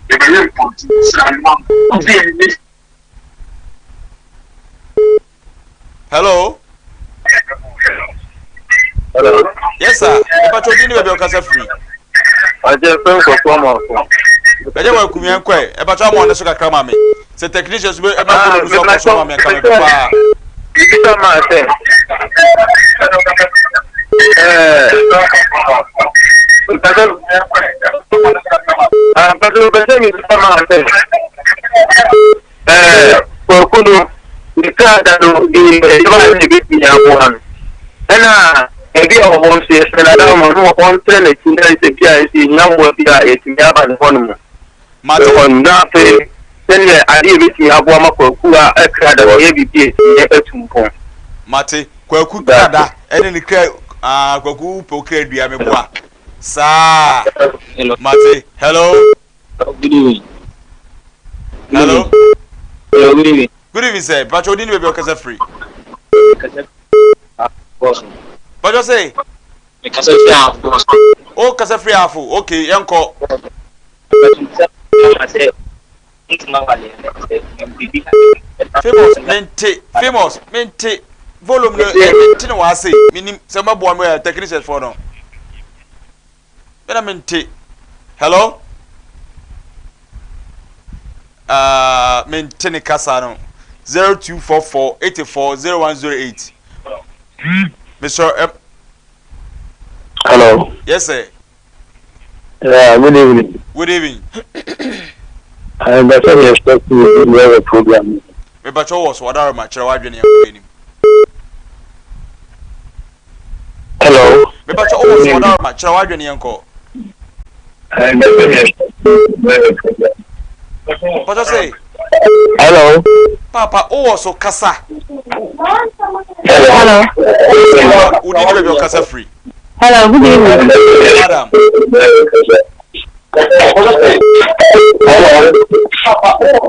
Hello. Hello. Yes sir. Mepa cho dini baabi ɔkasa firi. Ɔjẹ fẹ́ nkɔkɔ ọmọ ọkọ. Bɛjɛ wɔ akumi ɛnkɔ ɛ. Ɛpa cho ama ɔne so kakra ma me. Sɛ technician so bɛ ɛma kuro no so akɔ so ma me nka me paa. Bibisa maa sɛ. Ɛɛ. Mpɛsɛ. Mpɛsɛ mpɛsɛ mi bisa maa sɛ. Ɛɛ, Kwaku no, ne kra da no, nneɛma a ebetumi aboa no. Ɛna baabi a ɔwɔ nso, yɛsrɛ no adawoma no ɔntrɛ n'akyi na sɛ bi a sɛ yɛhia mmoa bi a, yɛatumi aba ne hɔnom. Mate. Hɔ no, na afei sɛdeɛ adeɛ a ebetumi aboa ma Kwaku a kra da no ɔyɛ biribi a etumi atu mpɔn. Mate. Kwaku kra da ɛne ne kra ah Kwaku wo pɛ wo kra dua meboa saa. Hello. Mate. Hello. Good evening. Hello. Hello, good evening. Good evening, sir. Pacho, odi ni baabi ɔkasa firi. Kasa afo. Pacho say. Kasa firi afo. O kasa firi afo. Okay, yɛn kɔ. Famous, mente. Famous, mente. Volume no, mente no wɔ ase. Minim sɛ mɛboa mo yɛ technicians for no. Me na mente. Hello? Uh, mente ne kasa no. 0244 84 0108. Mr. M. Hello. Yes, sir. Yeah, good evening. Good evening. I'm better expecting you to program. Mepakyɛ wɔ so wadaroma kyerɛ w'adwene yɛn anim. Hello. Mepakyɛ wɔ so wadaroma kyerɛ w'adwene yɛn kɔ. Pakyɛ sɛ. Hello. Papa wowɔ so kasa. Hello. Wodi ne baabi ɔkasa firi. Hello, good evening. Madam.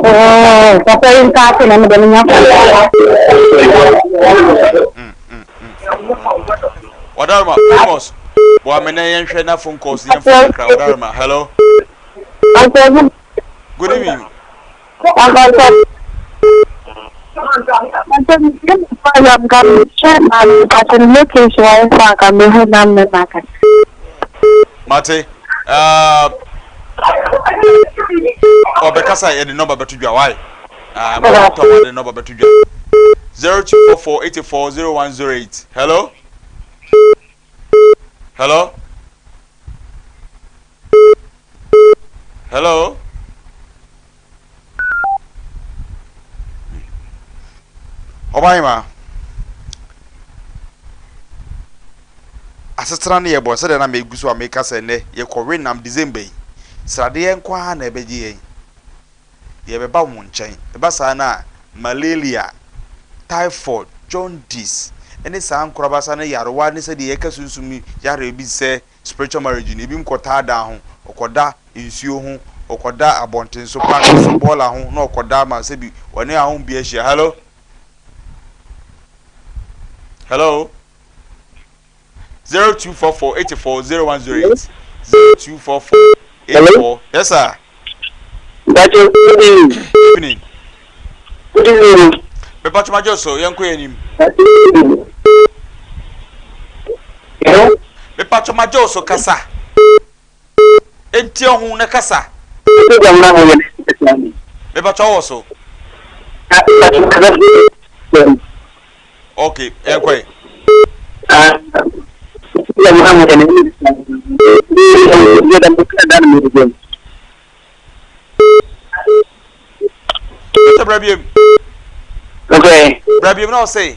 Oh, papa yi nka ase na mede menya kwan. Wadarma, famous. Boa me na yɛnhwɛ na phone calls yɛn phone kakra. Wadarma, hello. Good evening. Mate, ɔbɛkasa yɛde nɔmba bɛto dwa wae. Mɔtɔ wɔde nɔmba bɛto dwa. 0244 84 0108. Hello? Hello? Hello? Ɔbahema, asetena no yɛ bɔn sɛdeɛ na megu so a meka sɛ nnɛ yɛkɔwe nam December yi, sradeɛ nko ara na ɛbɛgye yɛn. Yɛbɛba wo nkyɛn. Ɛba saa no a, malaria, typhoid, jaundice, ne saa nkorabasa no yarewa ne sɛdeɛ yɛka sunsum yareɛ bi sɛ Spiritual marriage no, ebinom kɔtaa dan ho, ɔkɔda nsuo ho, ɔkɔda abɔnten so, park so, bɔɔla ho na ɔkɔda ma sɛbi ɔne ahom bi ahyia. Hello? Hello? 0244 84 0108 0244 84 Yes sir. Dacho, good evening. Evening. Good evening. Mepa choma jo so, yɛnkɔ yɛn anim. Hello. Mepa choma jo so kasa. Enti ɔho na kasa. Mepa choma wɔ so. Okay, yɛnkɔ yɛ. Sɛ bra biem. Okay. Bra biem na ɔsɛ.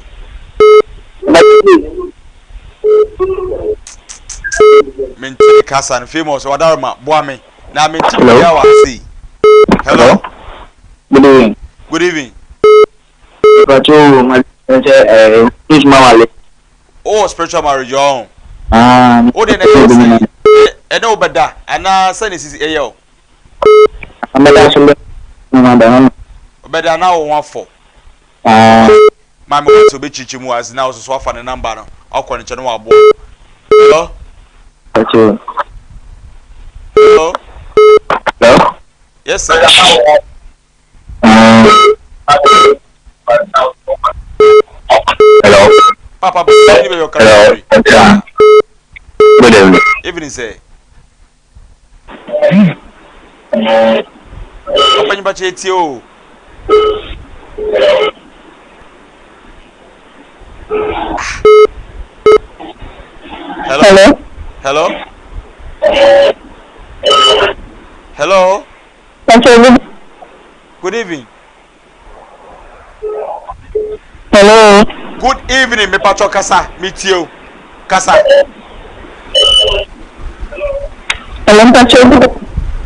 Mente ne kasa no famous wadaroma boa me na mente biribiara wɔ ha sei. Hello. Good evening. Good evening. Pacho, ma sɛ eh spiritual marriage. Oh, spiritual marriage ɔn. Ah. O de na ɛyɛ sɛ ɛne wo bɛda anaa sɛ ne sisi ɛyɛ o. Amɛda so bɛ na da no. Ɔbɛda na wo ho afɔ. Ah. Maame wɔ sɛ ɔbɛkyirikyiri mu ase na ɔsoso afa ne namba no akɔ ne nkyɛn na waboa. Hello. Pacho. Hello. Hello. Yes sir. Hello. Papa, Hello. Yeah. Good evening. Evening, sir. Papa nyimpa kyɛ tie o. Hello. Hello. Hello. Hello. Hello. Good evening. Hello. Good evening, me pacho kasa, me tie o. Kasa. Hello, mpacho.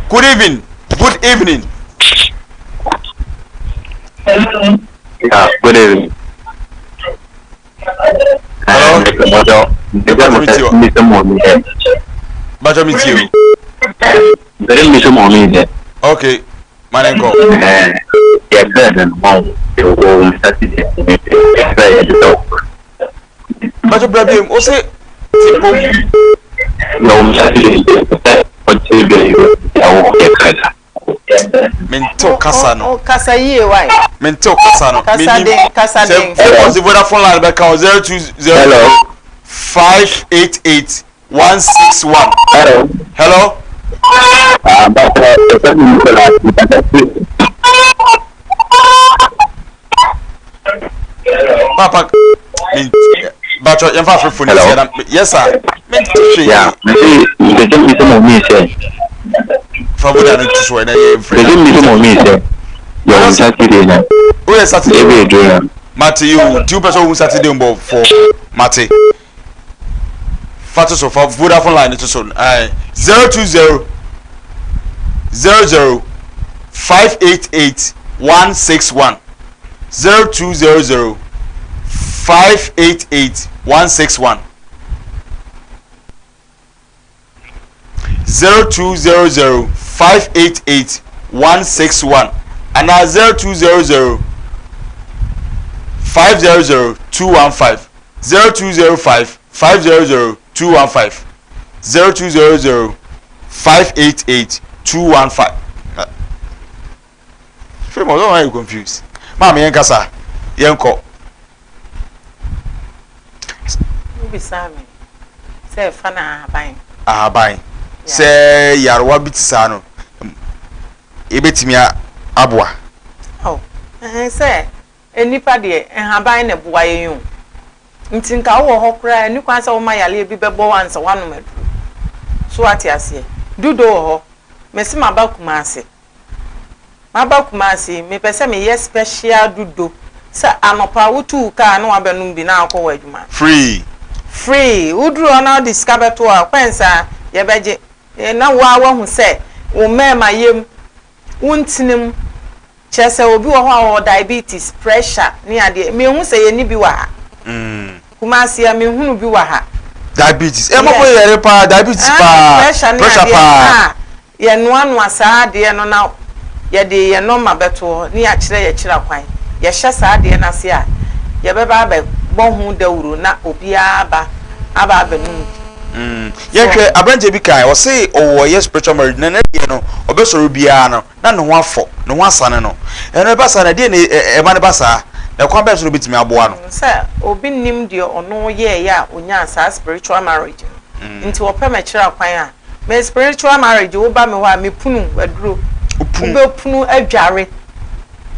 Good evening. Good evening. Hello. Yeah, good evening. Hello. Bacho mi tie o. Bẹ̀rẹ̀ mi sọ mọ̀ mi dẹ. Okay, mane nkɔ. Yẹ bẹ́ẹ̀ dẹ̀ mọ̀ wọ mi sátidé yẹ bẹ́ẹ̀ yẹ dídọ̀. Bacho bra bi o se ti pom. Yẹ wọ mi sátidé yẹ ọtí bẹ́ẹ̀ yẹ wọ yẹ kẹta. Mente o kasa no. O kasa yie wae. Mente o kasa no. Kasa den, kasa den. Sɛ ɔsi Vodafone line bɛka o 020 Hello. 588 161. Hello. Hello. Ah, but uh, Papa, me bacho yɛmfa afrɛfo no tia na yes sir. Mente hwee. Yeah, me me me sɛ mo mi sɛ. Fa voda no to so ɛna yɛ mfrɛ. Me me sɛ mo mi sɛ. Yɛ wɔn Saturday na. O yɛ Saturday. Ebe edu na. Mate yi o, ti wopɛ sɛ ohun Saturday mbɔ fɔ mate. Fa to so, fa Vodafone line to so. Ɛɛ 020 00 588 161 0200 588 161 0200 588 161 anaa 0200 500 215 0205 500 215 0200 588 215. Famous, don't you confused? Maame yɛn kasa, yɛn kɔ. Wobisa me sɛ ɛfa no ahaban. Ahaban. Sɛ yarewa bi te saa no, ebetumi aboa. Oh, ɛhɛn sɛ nnipa deɛ nhaban na ɛboa yɛn o. Nti nka wowɔ hɔ koraa ɛni kwan sɛ woma yareɛ bi bɛbɔ wo ansa woanom aduro. So wate aseɛ? Dudo wɔ hɔ. Mese maba Kumase. Maba Kumasi yi, mepɛ sɛ meyɛ special dudo sɛ anɔpa wotu wo kaa na wabɛnom bi na akɔ w'adwuma. Free. Free. Woduru hɔ na wode sika bɛto hɔ a, kwan saa yɛbɛgye. Na wo ara woahu sɛ wo mmarima yam, wo ntinim, kyerɛ sɛ obi wɔ hɔ a ɔwɔ diabetes, pressure ne adeɛ. Menhu sɛ yɛnni bi wɔ ha. Kumasi a menhunu bi wɔ ha. Diabetes. Ɛ mɔfo yɛre paa, diabetes paa, pressure ne adeɛ. paa. Yɛnoanoa saa adeɛ no na yɛde yɛn nɔma bɛto hɔ ne yɛakyerɛ yɛn akyiri akwan. Yɛhyɛ saa adeɛ no ase a, yɛbɛba abɛbɔ ho dawuro na obiara aba aba abɛnom bi. Yɛnhwɛ, aberanteɛ bi kae, ɔse ɔwɔ ɔyɛ spiritual marriage na ne deɛ no, ɔbɛsɔre biara no, na ne ho afɔ, ne ho asane no. Ɛno ɛba saa no, ɛdeɛn na ɛma no ba saa? Na ɛkwan bɛn so na wobɛtumi aboa no? Sɛ obi nnim deɛ ɔno yɛeɛ a ɔnyaa saa spiritual marriage no, nti ɔpɛ m'akyiri akwan a, Me spiritual marriage wo ba me hɔ a me punu aduro. Wo punu. Wo bɛ punu adware.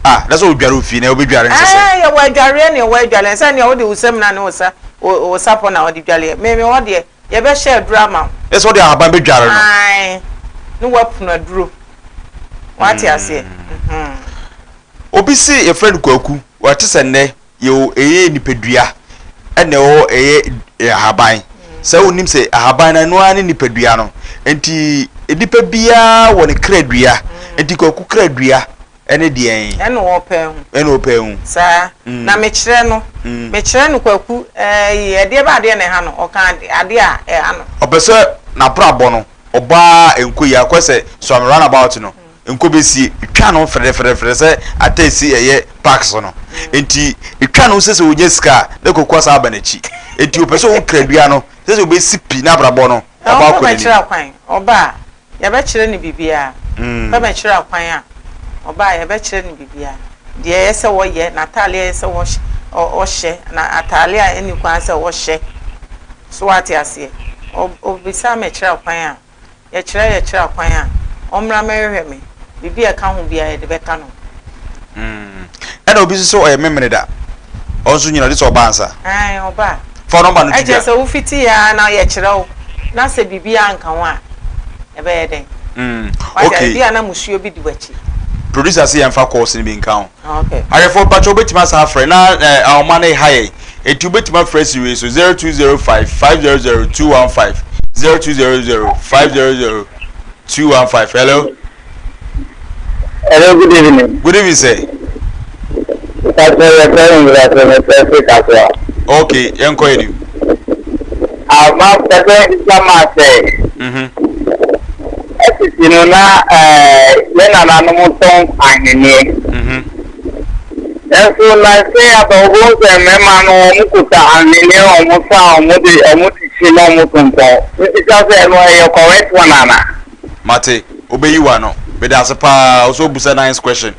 Ah na sɛ wo dware ofie na wo bɛ dware nsɛ sɛ. Ɛɛ yɛ wɔ adwareɛ ne ɛwɔ adwareɛ sɛ nea wo de wo samina ne wo sa wo sapɔ na wo de dwareɛ me me hɔ deɛ yɛ bɛ hyɛ aduro ama wo. Yɛ sɛ wo de ahaban bɛ dware no. Ae ne wa punu aduro wate aseɛ. Obi se yɛfrɛ no Kwaku wate sɛ nnɛ yɛwɔ ɛyɛ nipadua ɛna ɛwɔ ɛyɛ ahaban. Sɛ wonim sɛ ahaban no ɛno ara ne nipadua no. Nti nipa biara wɔ ne kra dua. Nti Kwaku kra dua ɛne deɛn? Ɛna ɔpɛ ho. Ɛna ɔpɛ ho. Saa. Na mekyerɛ no. Mekyerɛ no Kwaku ɛɛ ɛdeɛ bɛ adeɛ na ɛha no ɔka adeɛ a ɛha no. Ɔpɛ sɛ n'abrabɔ no ɔbaa nkɔ yie akɔ sɛ Suame run about no nkɔ bɛsie twa no frɛfrɛfrɛ sɛ atɛsi ɛyɛ park so no nti twa no sɛ sɛ ɔnya sika a na kɔkɔ asa aba n'akyi nti ɔpɛ sɛ ɔhu kradua no sɛ sɛ ɔbɛsi pi n'abrabɔ no ɔba akɔ n'anim. Ɔbɛkyerɛ akwan ɔba a yɛbɛkyerɛ no biribiara ɔbɛkyerɛ akwan a ɔba a yɛbɛkyerɛ no biribiara deɛ ɛyɛ sɛ wɔyɛ n'ataade a ɛyɛ sɛ ɔhyɛ na ataade a ɛnni kwan sɛ ɔhyɛ so wate aseɛ ɔbisa mɛkyerɛ akwan a. Yɛkyerɛ yɛkyerɛ akwan a, ɔmmra mmɛhwehwɛ me. Biribi a ɛka ho biara, yɛde bɛka no. Mm. Ɛna obi nso sɛ ɔyɛ Memeneda. Ɔno nso nyina, ɔde sɛ ɔba ansa. Ae, ɔba a. Fa nɔmba no to dwa. Ɛkyerɛ sɛ wofiti ara na yɛkyerɛ wo, na sɛ biribi anka ho a, ɛbɛyɛ dɛn? Mm. Wate, Okay. ebi a na musuo bi di w'akyi. Producer se yɛmfa calls no bi nka ho. Okay. Ahwɛfoɔ mpakyɛ wobɛtumi asan afrɛ na eh, ahoma no reha yɛn. Enti wobɛtumi afrɛ si wei so 0205 500 215 0200 500 215. Hello. Hello, good evening. Good evening, sir. Pastor, yɛ fẹ́ mi ìgbà mi fẹ́ fi kàtó. Okay, yɛn kɔ yɛn nim. Àmà pẹ̀lú ìsàmà sẹ̀. Ɛtete no na yɛn nananom tɔn ahweneɛ. Nanso nnansa yi aba wobɛhu sɛ mmarima no wɔkuta ahweneɛ wɔ wɔn nsa a wɔde wɔde kyi na wɔtontɔn. Mebisa sɛ ɛno ɛyɛ correct one anaa? Mate, wobɛyi w'ano. Meda ase paa, wo nso wobusa nice question.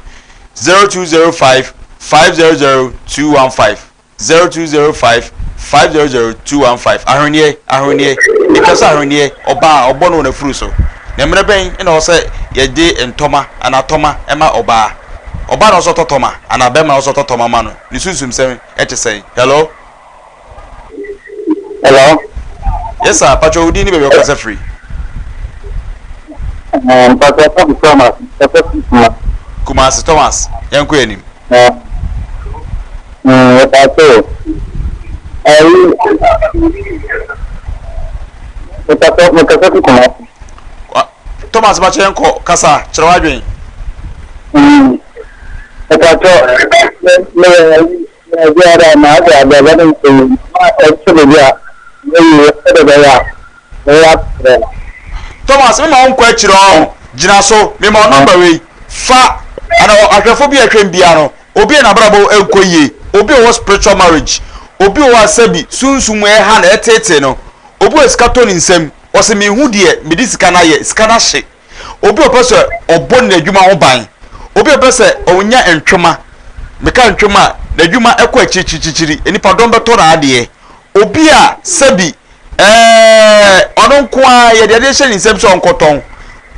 0205 500 215. 0205 500 215 Ahweneɛ, ahweneɛ, Etwa sɛ ahweneɛ, ɔbaa a ɔbɔ no wɔ n'afuru so. Na mmerɛ bɛn na ɛwɔ sɛ yɛde ntɔma anaa tɔma ma ɔbaa? Ɔbaa na ɔwɔ sɛ ɔtɔ tɔma anaa bɛrima na ɔwɔ sɛ ɔtɔ tɔma ma no? Ne sunsumsɛm te sɛn? Hello? Hello? Yes sir, patro wo din ne baabi a wokasa firi? Mpatro Thomas, Kumasi. Kumasi Thomas, yɛnkɔ yɛn anim. Mepatse o, ayi, mekasa mekasa fi Kumasi. Thomas bakyɛ yɛn kɔ kasa kyerɛ w'adwen. Mepatse me me biara na ade ade aba ne nsɛm ma ɛkyɛ baabi a mɛyi ɛdɛ bɛyɛ a mɛyɛ atrɛ. Thomas mema wo nkɔ akyire ɔɔ gyina so mema wo number wei fa ana ahwɛfo bi a ɛhwɛ mbia no obi a n'abrabɔ nkɔ yie obi a ɔwɔ spiritual marriage obi wɔ hɔ a sɛbi sunsum ɛha no ɛteetee no obi wɔ sika tɔ ne nsam ɔsɛ mehu deɛ mede sika no ayɛ sika no ahye obi a ɔpɛ sɛ ɔbɔ n'adwuma ho ban obi a ɔpɛ sɛ ɔnya ntwema meka ntwema a n'adwuma ɛkɔ akyirikyirikyiri nipa dɔm bɛtɔ n'adeɛ Obi a sɛbi ɛɛ ɔno nko ara yɛde adeɛ hyɛ ne nsam sɛ ɔnkɔtɔn,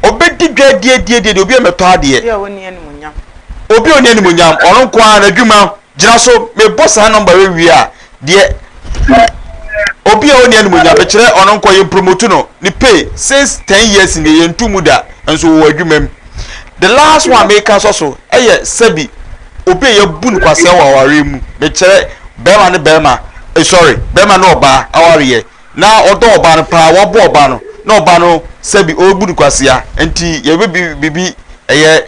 ɔbɛdi dwa adiadiadiadi, obi a mmɛtɔ adeɛ. Obi a ɔnni animuonyam. Obi a ɔnni animuonyam, ɔno nko ara n'adwuma gyina so. Mebɔ saa nɔmba wei wie a, deɛ obi a ɔnni animuonyam, mekyerɛ ɔno nko yɛn promote no, ne pay since 10 years nie yɛntu mu da, nso wɔwɔ adwuma mu. The last one meka sɔ so ɛyɛ sɛbi obi a yɛabu no kwasea wɔ awareɛ mu, mekyerɛ bɛrima ne bɛrima, eh, sorry, bɛrima ne ɔbaa awareɛ na ɔdɔ ɔbaa no paa, wabɔ ɔbaa no na ɔbaa no sɛbi ɔrebu no kwasea, nti yɛbɛ biribi ɛyɛ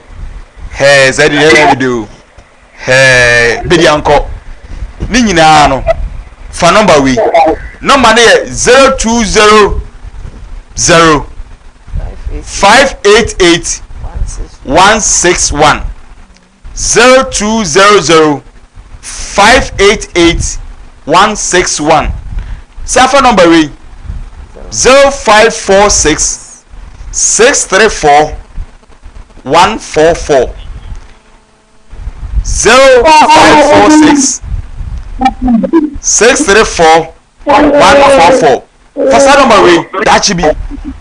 hɛɛ sɛ ɛde yɛ ɛde o hɛɛ bɛdi ankɔ ne nyinaa no fa nɔmba wei nɔmba no yɛ 0200 588 161 0200 588 161 sɛ afa nɔmba wei 0546 634 144 0546 634 144 fa saa nɔmba wei daakye bi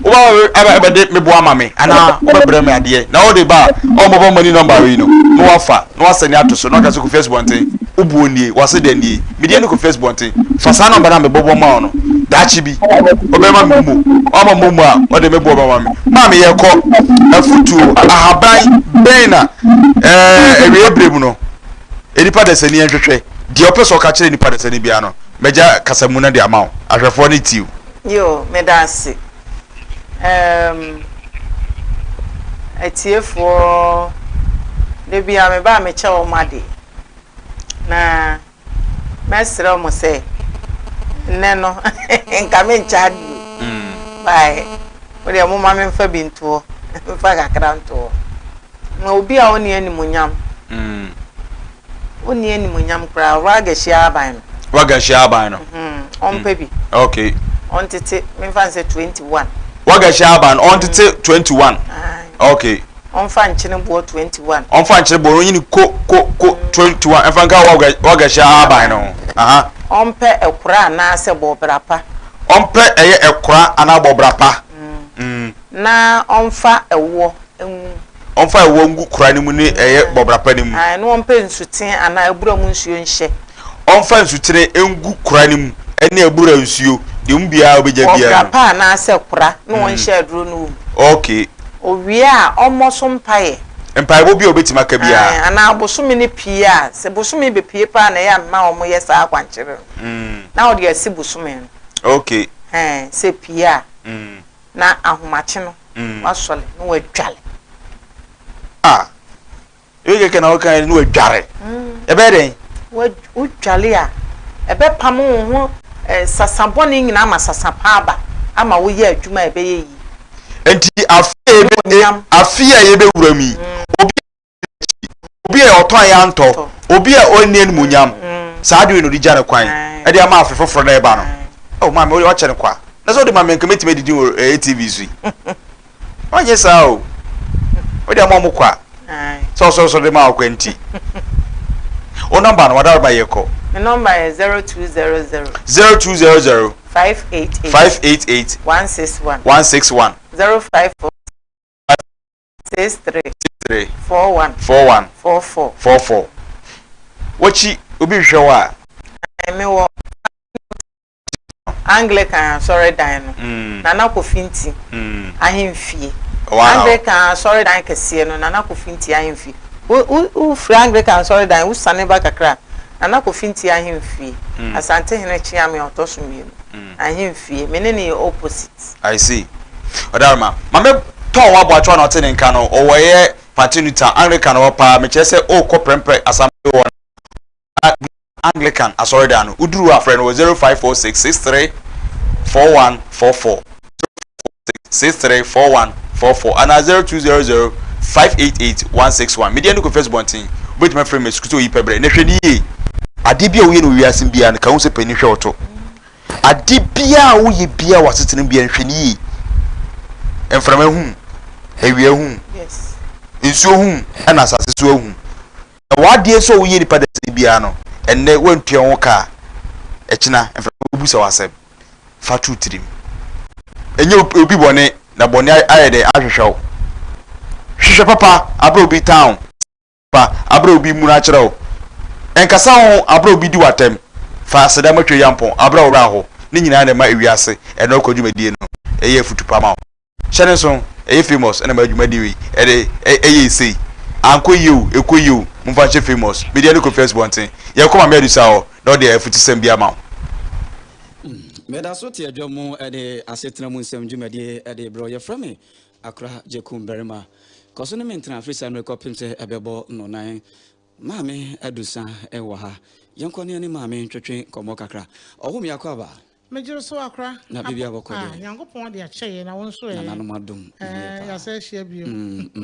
woba ɛbɛde me boa ma me anaa wobɛbrɛ me adeɛ na wode ba a ɔmmɔbɔ mani nɔmba wei no na wafa na wasɛne ato so na waka sɛ Kofi Asubɔnten wobuo nie wase dɛ nie medeɛ ne Kofi Asubɔnten fa saa nɔmba no a mebɔbɔ ma wo no daakye bi ɔbɛma me mo ɔma mo mu a ɔde me boɔ bɛma me maa me yɛkɔ afutuo ahaban bɛn na ɛɛ awie bere mu no nipa dasani nhwehwɛ deɛ ɔpɛ sɛ ɔka kyerɛ nipa dasani biara no mɛgya kasamu no de ama wo ahwɛfoɔ no tiw. Yo, meda ase. Ɛɛm, atiefoɔ, da biara meba a mekyɛ wɔn adeɛ. Na mɛsrɛ wɔn sɛ, nnɛ no, nka menkyɛ adeɛ o. Bae, mo deɛ momma memfa bi nto hɔ, mfa kakra nto hɔ. Na obi a ɔnni animuonyam. Onni animuonyam koraa. Wagahyia aban no. Wagahyia aban no. Ɔmpɛ bi. Okay. Ɔntete memfa nsɛ 21. Wagahyia aban no ɔntete 21. Okay. Ɔmfa nkyene boɔ 21. Ɔmfa nkyene boɔ no onyini ko ko ko 21 ɛmfa nka wagahyia aban no ho. Aha. Ɔmpɛ ɛkora anaasɛ bɔbra pa. Ɔmpɛ ɛyɛ ɛkora anaa bɔbra pa. Na ɔmfa ɛwoɔ ngu mu. Ɔmfa ɛwoɔ ngu kora no mu ne ɛyɛ bɔbra pa no mu. Aane, na ɔmpɛ nsutene anaa abura mu nsuo nhyɛ. Ɔmfa nsutene ngu kora no mu ne abura nsuo, deɛ mu biara a ɔbɛgya biara no. Bɔbra pa anaasɛ kora, na ɔnhyɛ aduro no wɔ mu. Okay. Ɔwie a, ɔmmɔ so mpaeɛ. Mpaebɔ bi a ɔbɛtumi aka biara. Aane, anaa bosome no pue a, sɛ bosome bɛpue paa na ɛyɛ a mema wɔyɛ saa akwankyerɛ no, na ɔde asi bosome no. Okay. Ɛɛ, sɛ ɛpue a. Na ahomakye no wasɔre na wadware. Ah, ebi kɛkɛ na wɔka na wadware. Ɛbɛyɛ dɛn? Wodware a, ɛbɛpam wo ho sasa bɔne nyinaa ama sasa pa aba ama woyɛ adwuma a ɛbɛyɛ yie. Nti afe a yɛbɛwura mu yi, obi akyi, obi a ɔtɔ a yɛantɔ, obi a ɔnni animuonyam, saa ade wei na ɔde gya no kwan de ama afe foforɔ na ɛba no. Oh, maame, wode wakyɛ no kwa. Na sɛ wode ma me nka mɛtumi adidi wɔ ATV so yi. Wanyɛ saa o. Wode ama ɔmo kwa. Sɛ ɔsɔresɔre de ma ɔkwa nti. Wo nɔmba no, wadaroma yɛ kɔ. Me nɔmba yɛ 0200. 0200. 588. 588. 161. 161. 054. 63. 63. 41. 41. 44. 44. Wakyi obi hwehwɛ wo a. Me wɔ Anglican asɔredan no. Nana Kofi Nti ahemfie. Anglican asɔredan kɛseɛ no Nana Kofi Nti ahemfie. Wo wo wofiri Anglican asɔredan wosane ba kakra a Nana Kofi Nti ahemfie. Asantehene Kyeame a ɔtɔ so mmienu. Ahemfie. Me ne no yɛ opposite. I see. Ɔdarema, ma me tɔn w'aboakyewa na ɔte ne nka no, ɔwɔ ɛyɛ Patenuta, Anglican hɔ paa, mekyerɛ sɛ ɔrekɔ prɛmprɛ assembly hɔ na Anglican asɔredan no, woduru hɔ a frɛ no wɔ 0546 63 4144, 0546 63 4144 anaa 0200 588 161. Medeɛ ne Kofi Asubɔnten, wobɛtumi afrɛ me sukuu sɛ oyi pɛ berɛ, na hwɛ no yie, adeɛ bi a woyɛ no wɔ wiase mu biara no, ka ho sɛ panin hwɛ wo to. Ade biara a woyɛ biara wɔ asetena mu biara, nhwɛ no yie. Mframa hum, awia hum, nsuo hum, ɛna asase so ahum. Na w'adeɛ sɛ woyɛ nipa dasani biara no, ɛnnɛ woantua ho ka a, ɛkyena mframa bɛbusa wo asɛm. Fa to tirim. Ɛnyɛ obi bɔne na bɔne ayɛ dɛ ahwehwɛ wo. Hwehwɛ papa aberɛ obi tan wo. Pa aberɛ a obi remuna akyerɛ wo. Nkasa ho aberɛ a obi di wo atɛm. Fa aseda ma Tweampɔn aberɛ a wo werɛ aho. Ne nyinaa na ɛma ewiase ɛnɔ kɔ dwumadie no yɛ afutu pa ma wo. Hyɛ ne nso, ɛyɛ famous ɛna ɛma dwumadie wei ɛde ɛyɛ sei. Ankɔ yie o, ɛkɔ yie o, momfa nhyɛ famous. Media ne Kofi Asubɔnten. Yɛkɔ Maame Adusa hɔ na ɔde afutusɛm bi ama wo. Meda so te adwa mu de asetena mu nsɛm dwumadie de rebrɛ wo. Yɛfrɛ me Akora Gyekum Barima. Kɔ so ne me ntena firi saa mmerɛ kɔpem sɛ ɛbɛbɔ nnɔnan. Maame Adusa wɔ ha. Yɛnkɔ ne yɛne Maame ntwetwe nkɔmmɔ kakra. Ɔho me akɔ aba. Megyere so akora. Na biribi abɔkɔ Ah, deɛ. Nyankopɔn de akyɛ yɛn na wo nso ɛ. Nananom adom. Ɛɛ, yɛasɛ ahyia bio. Mm, mm.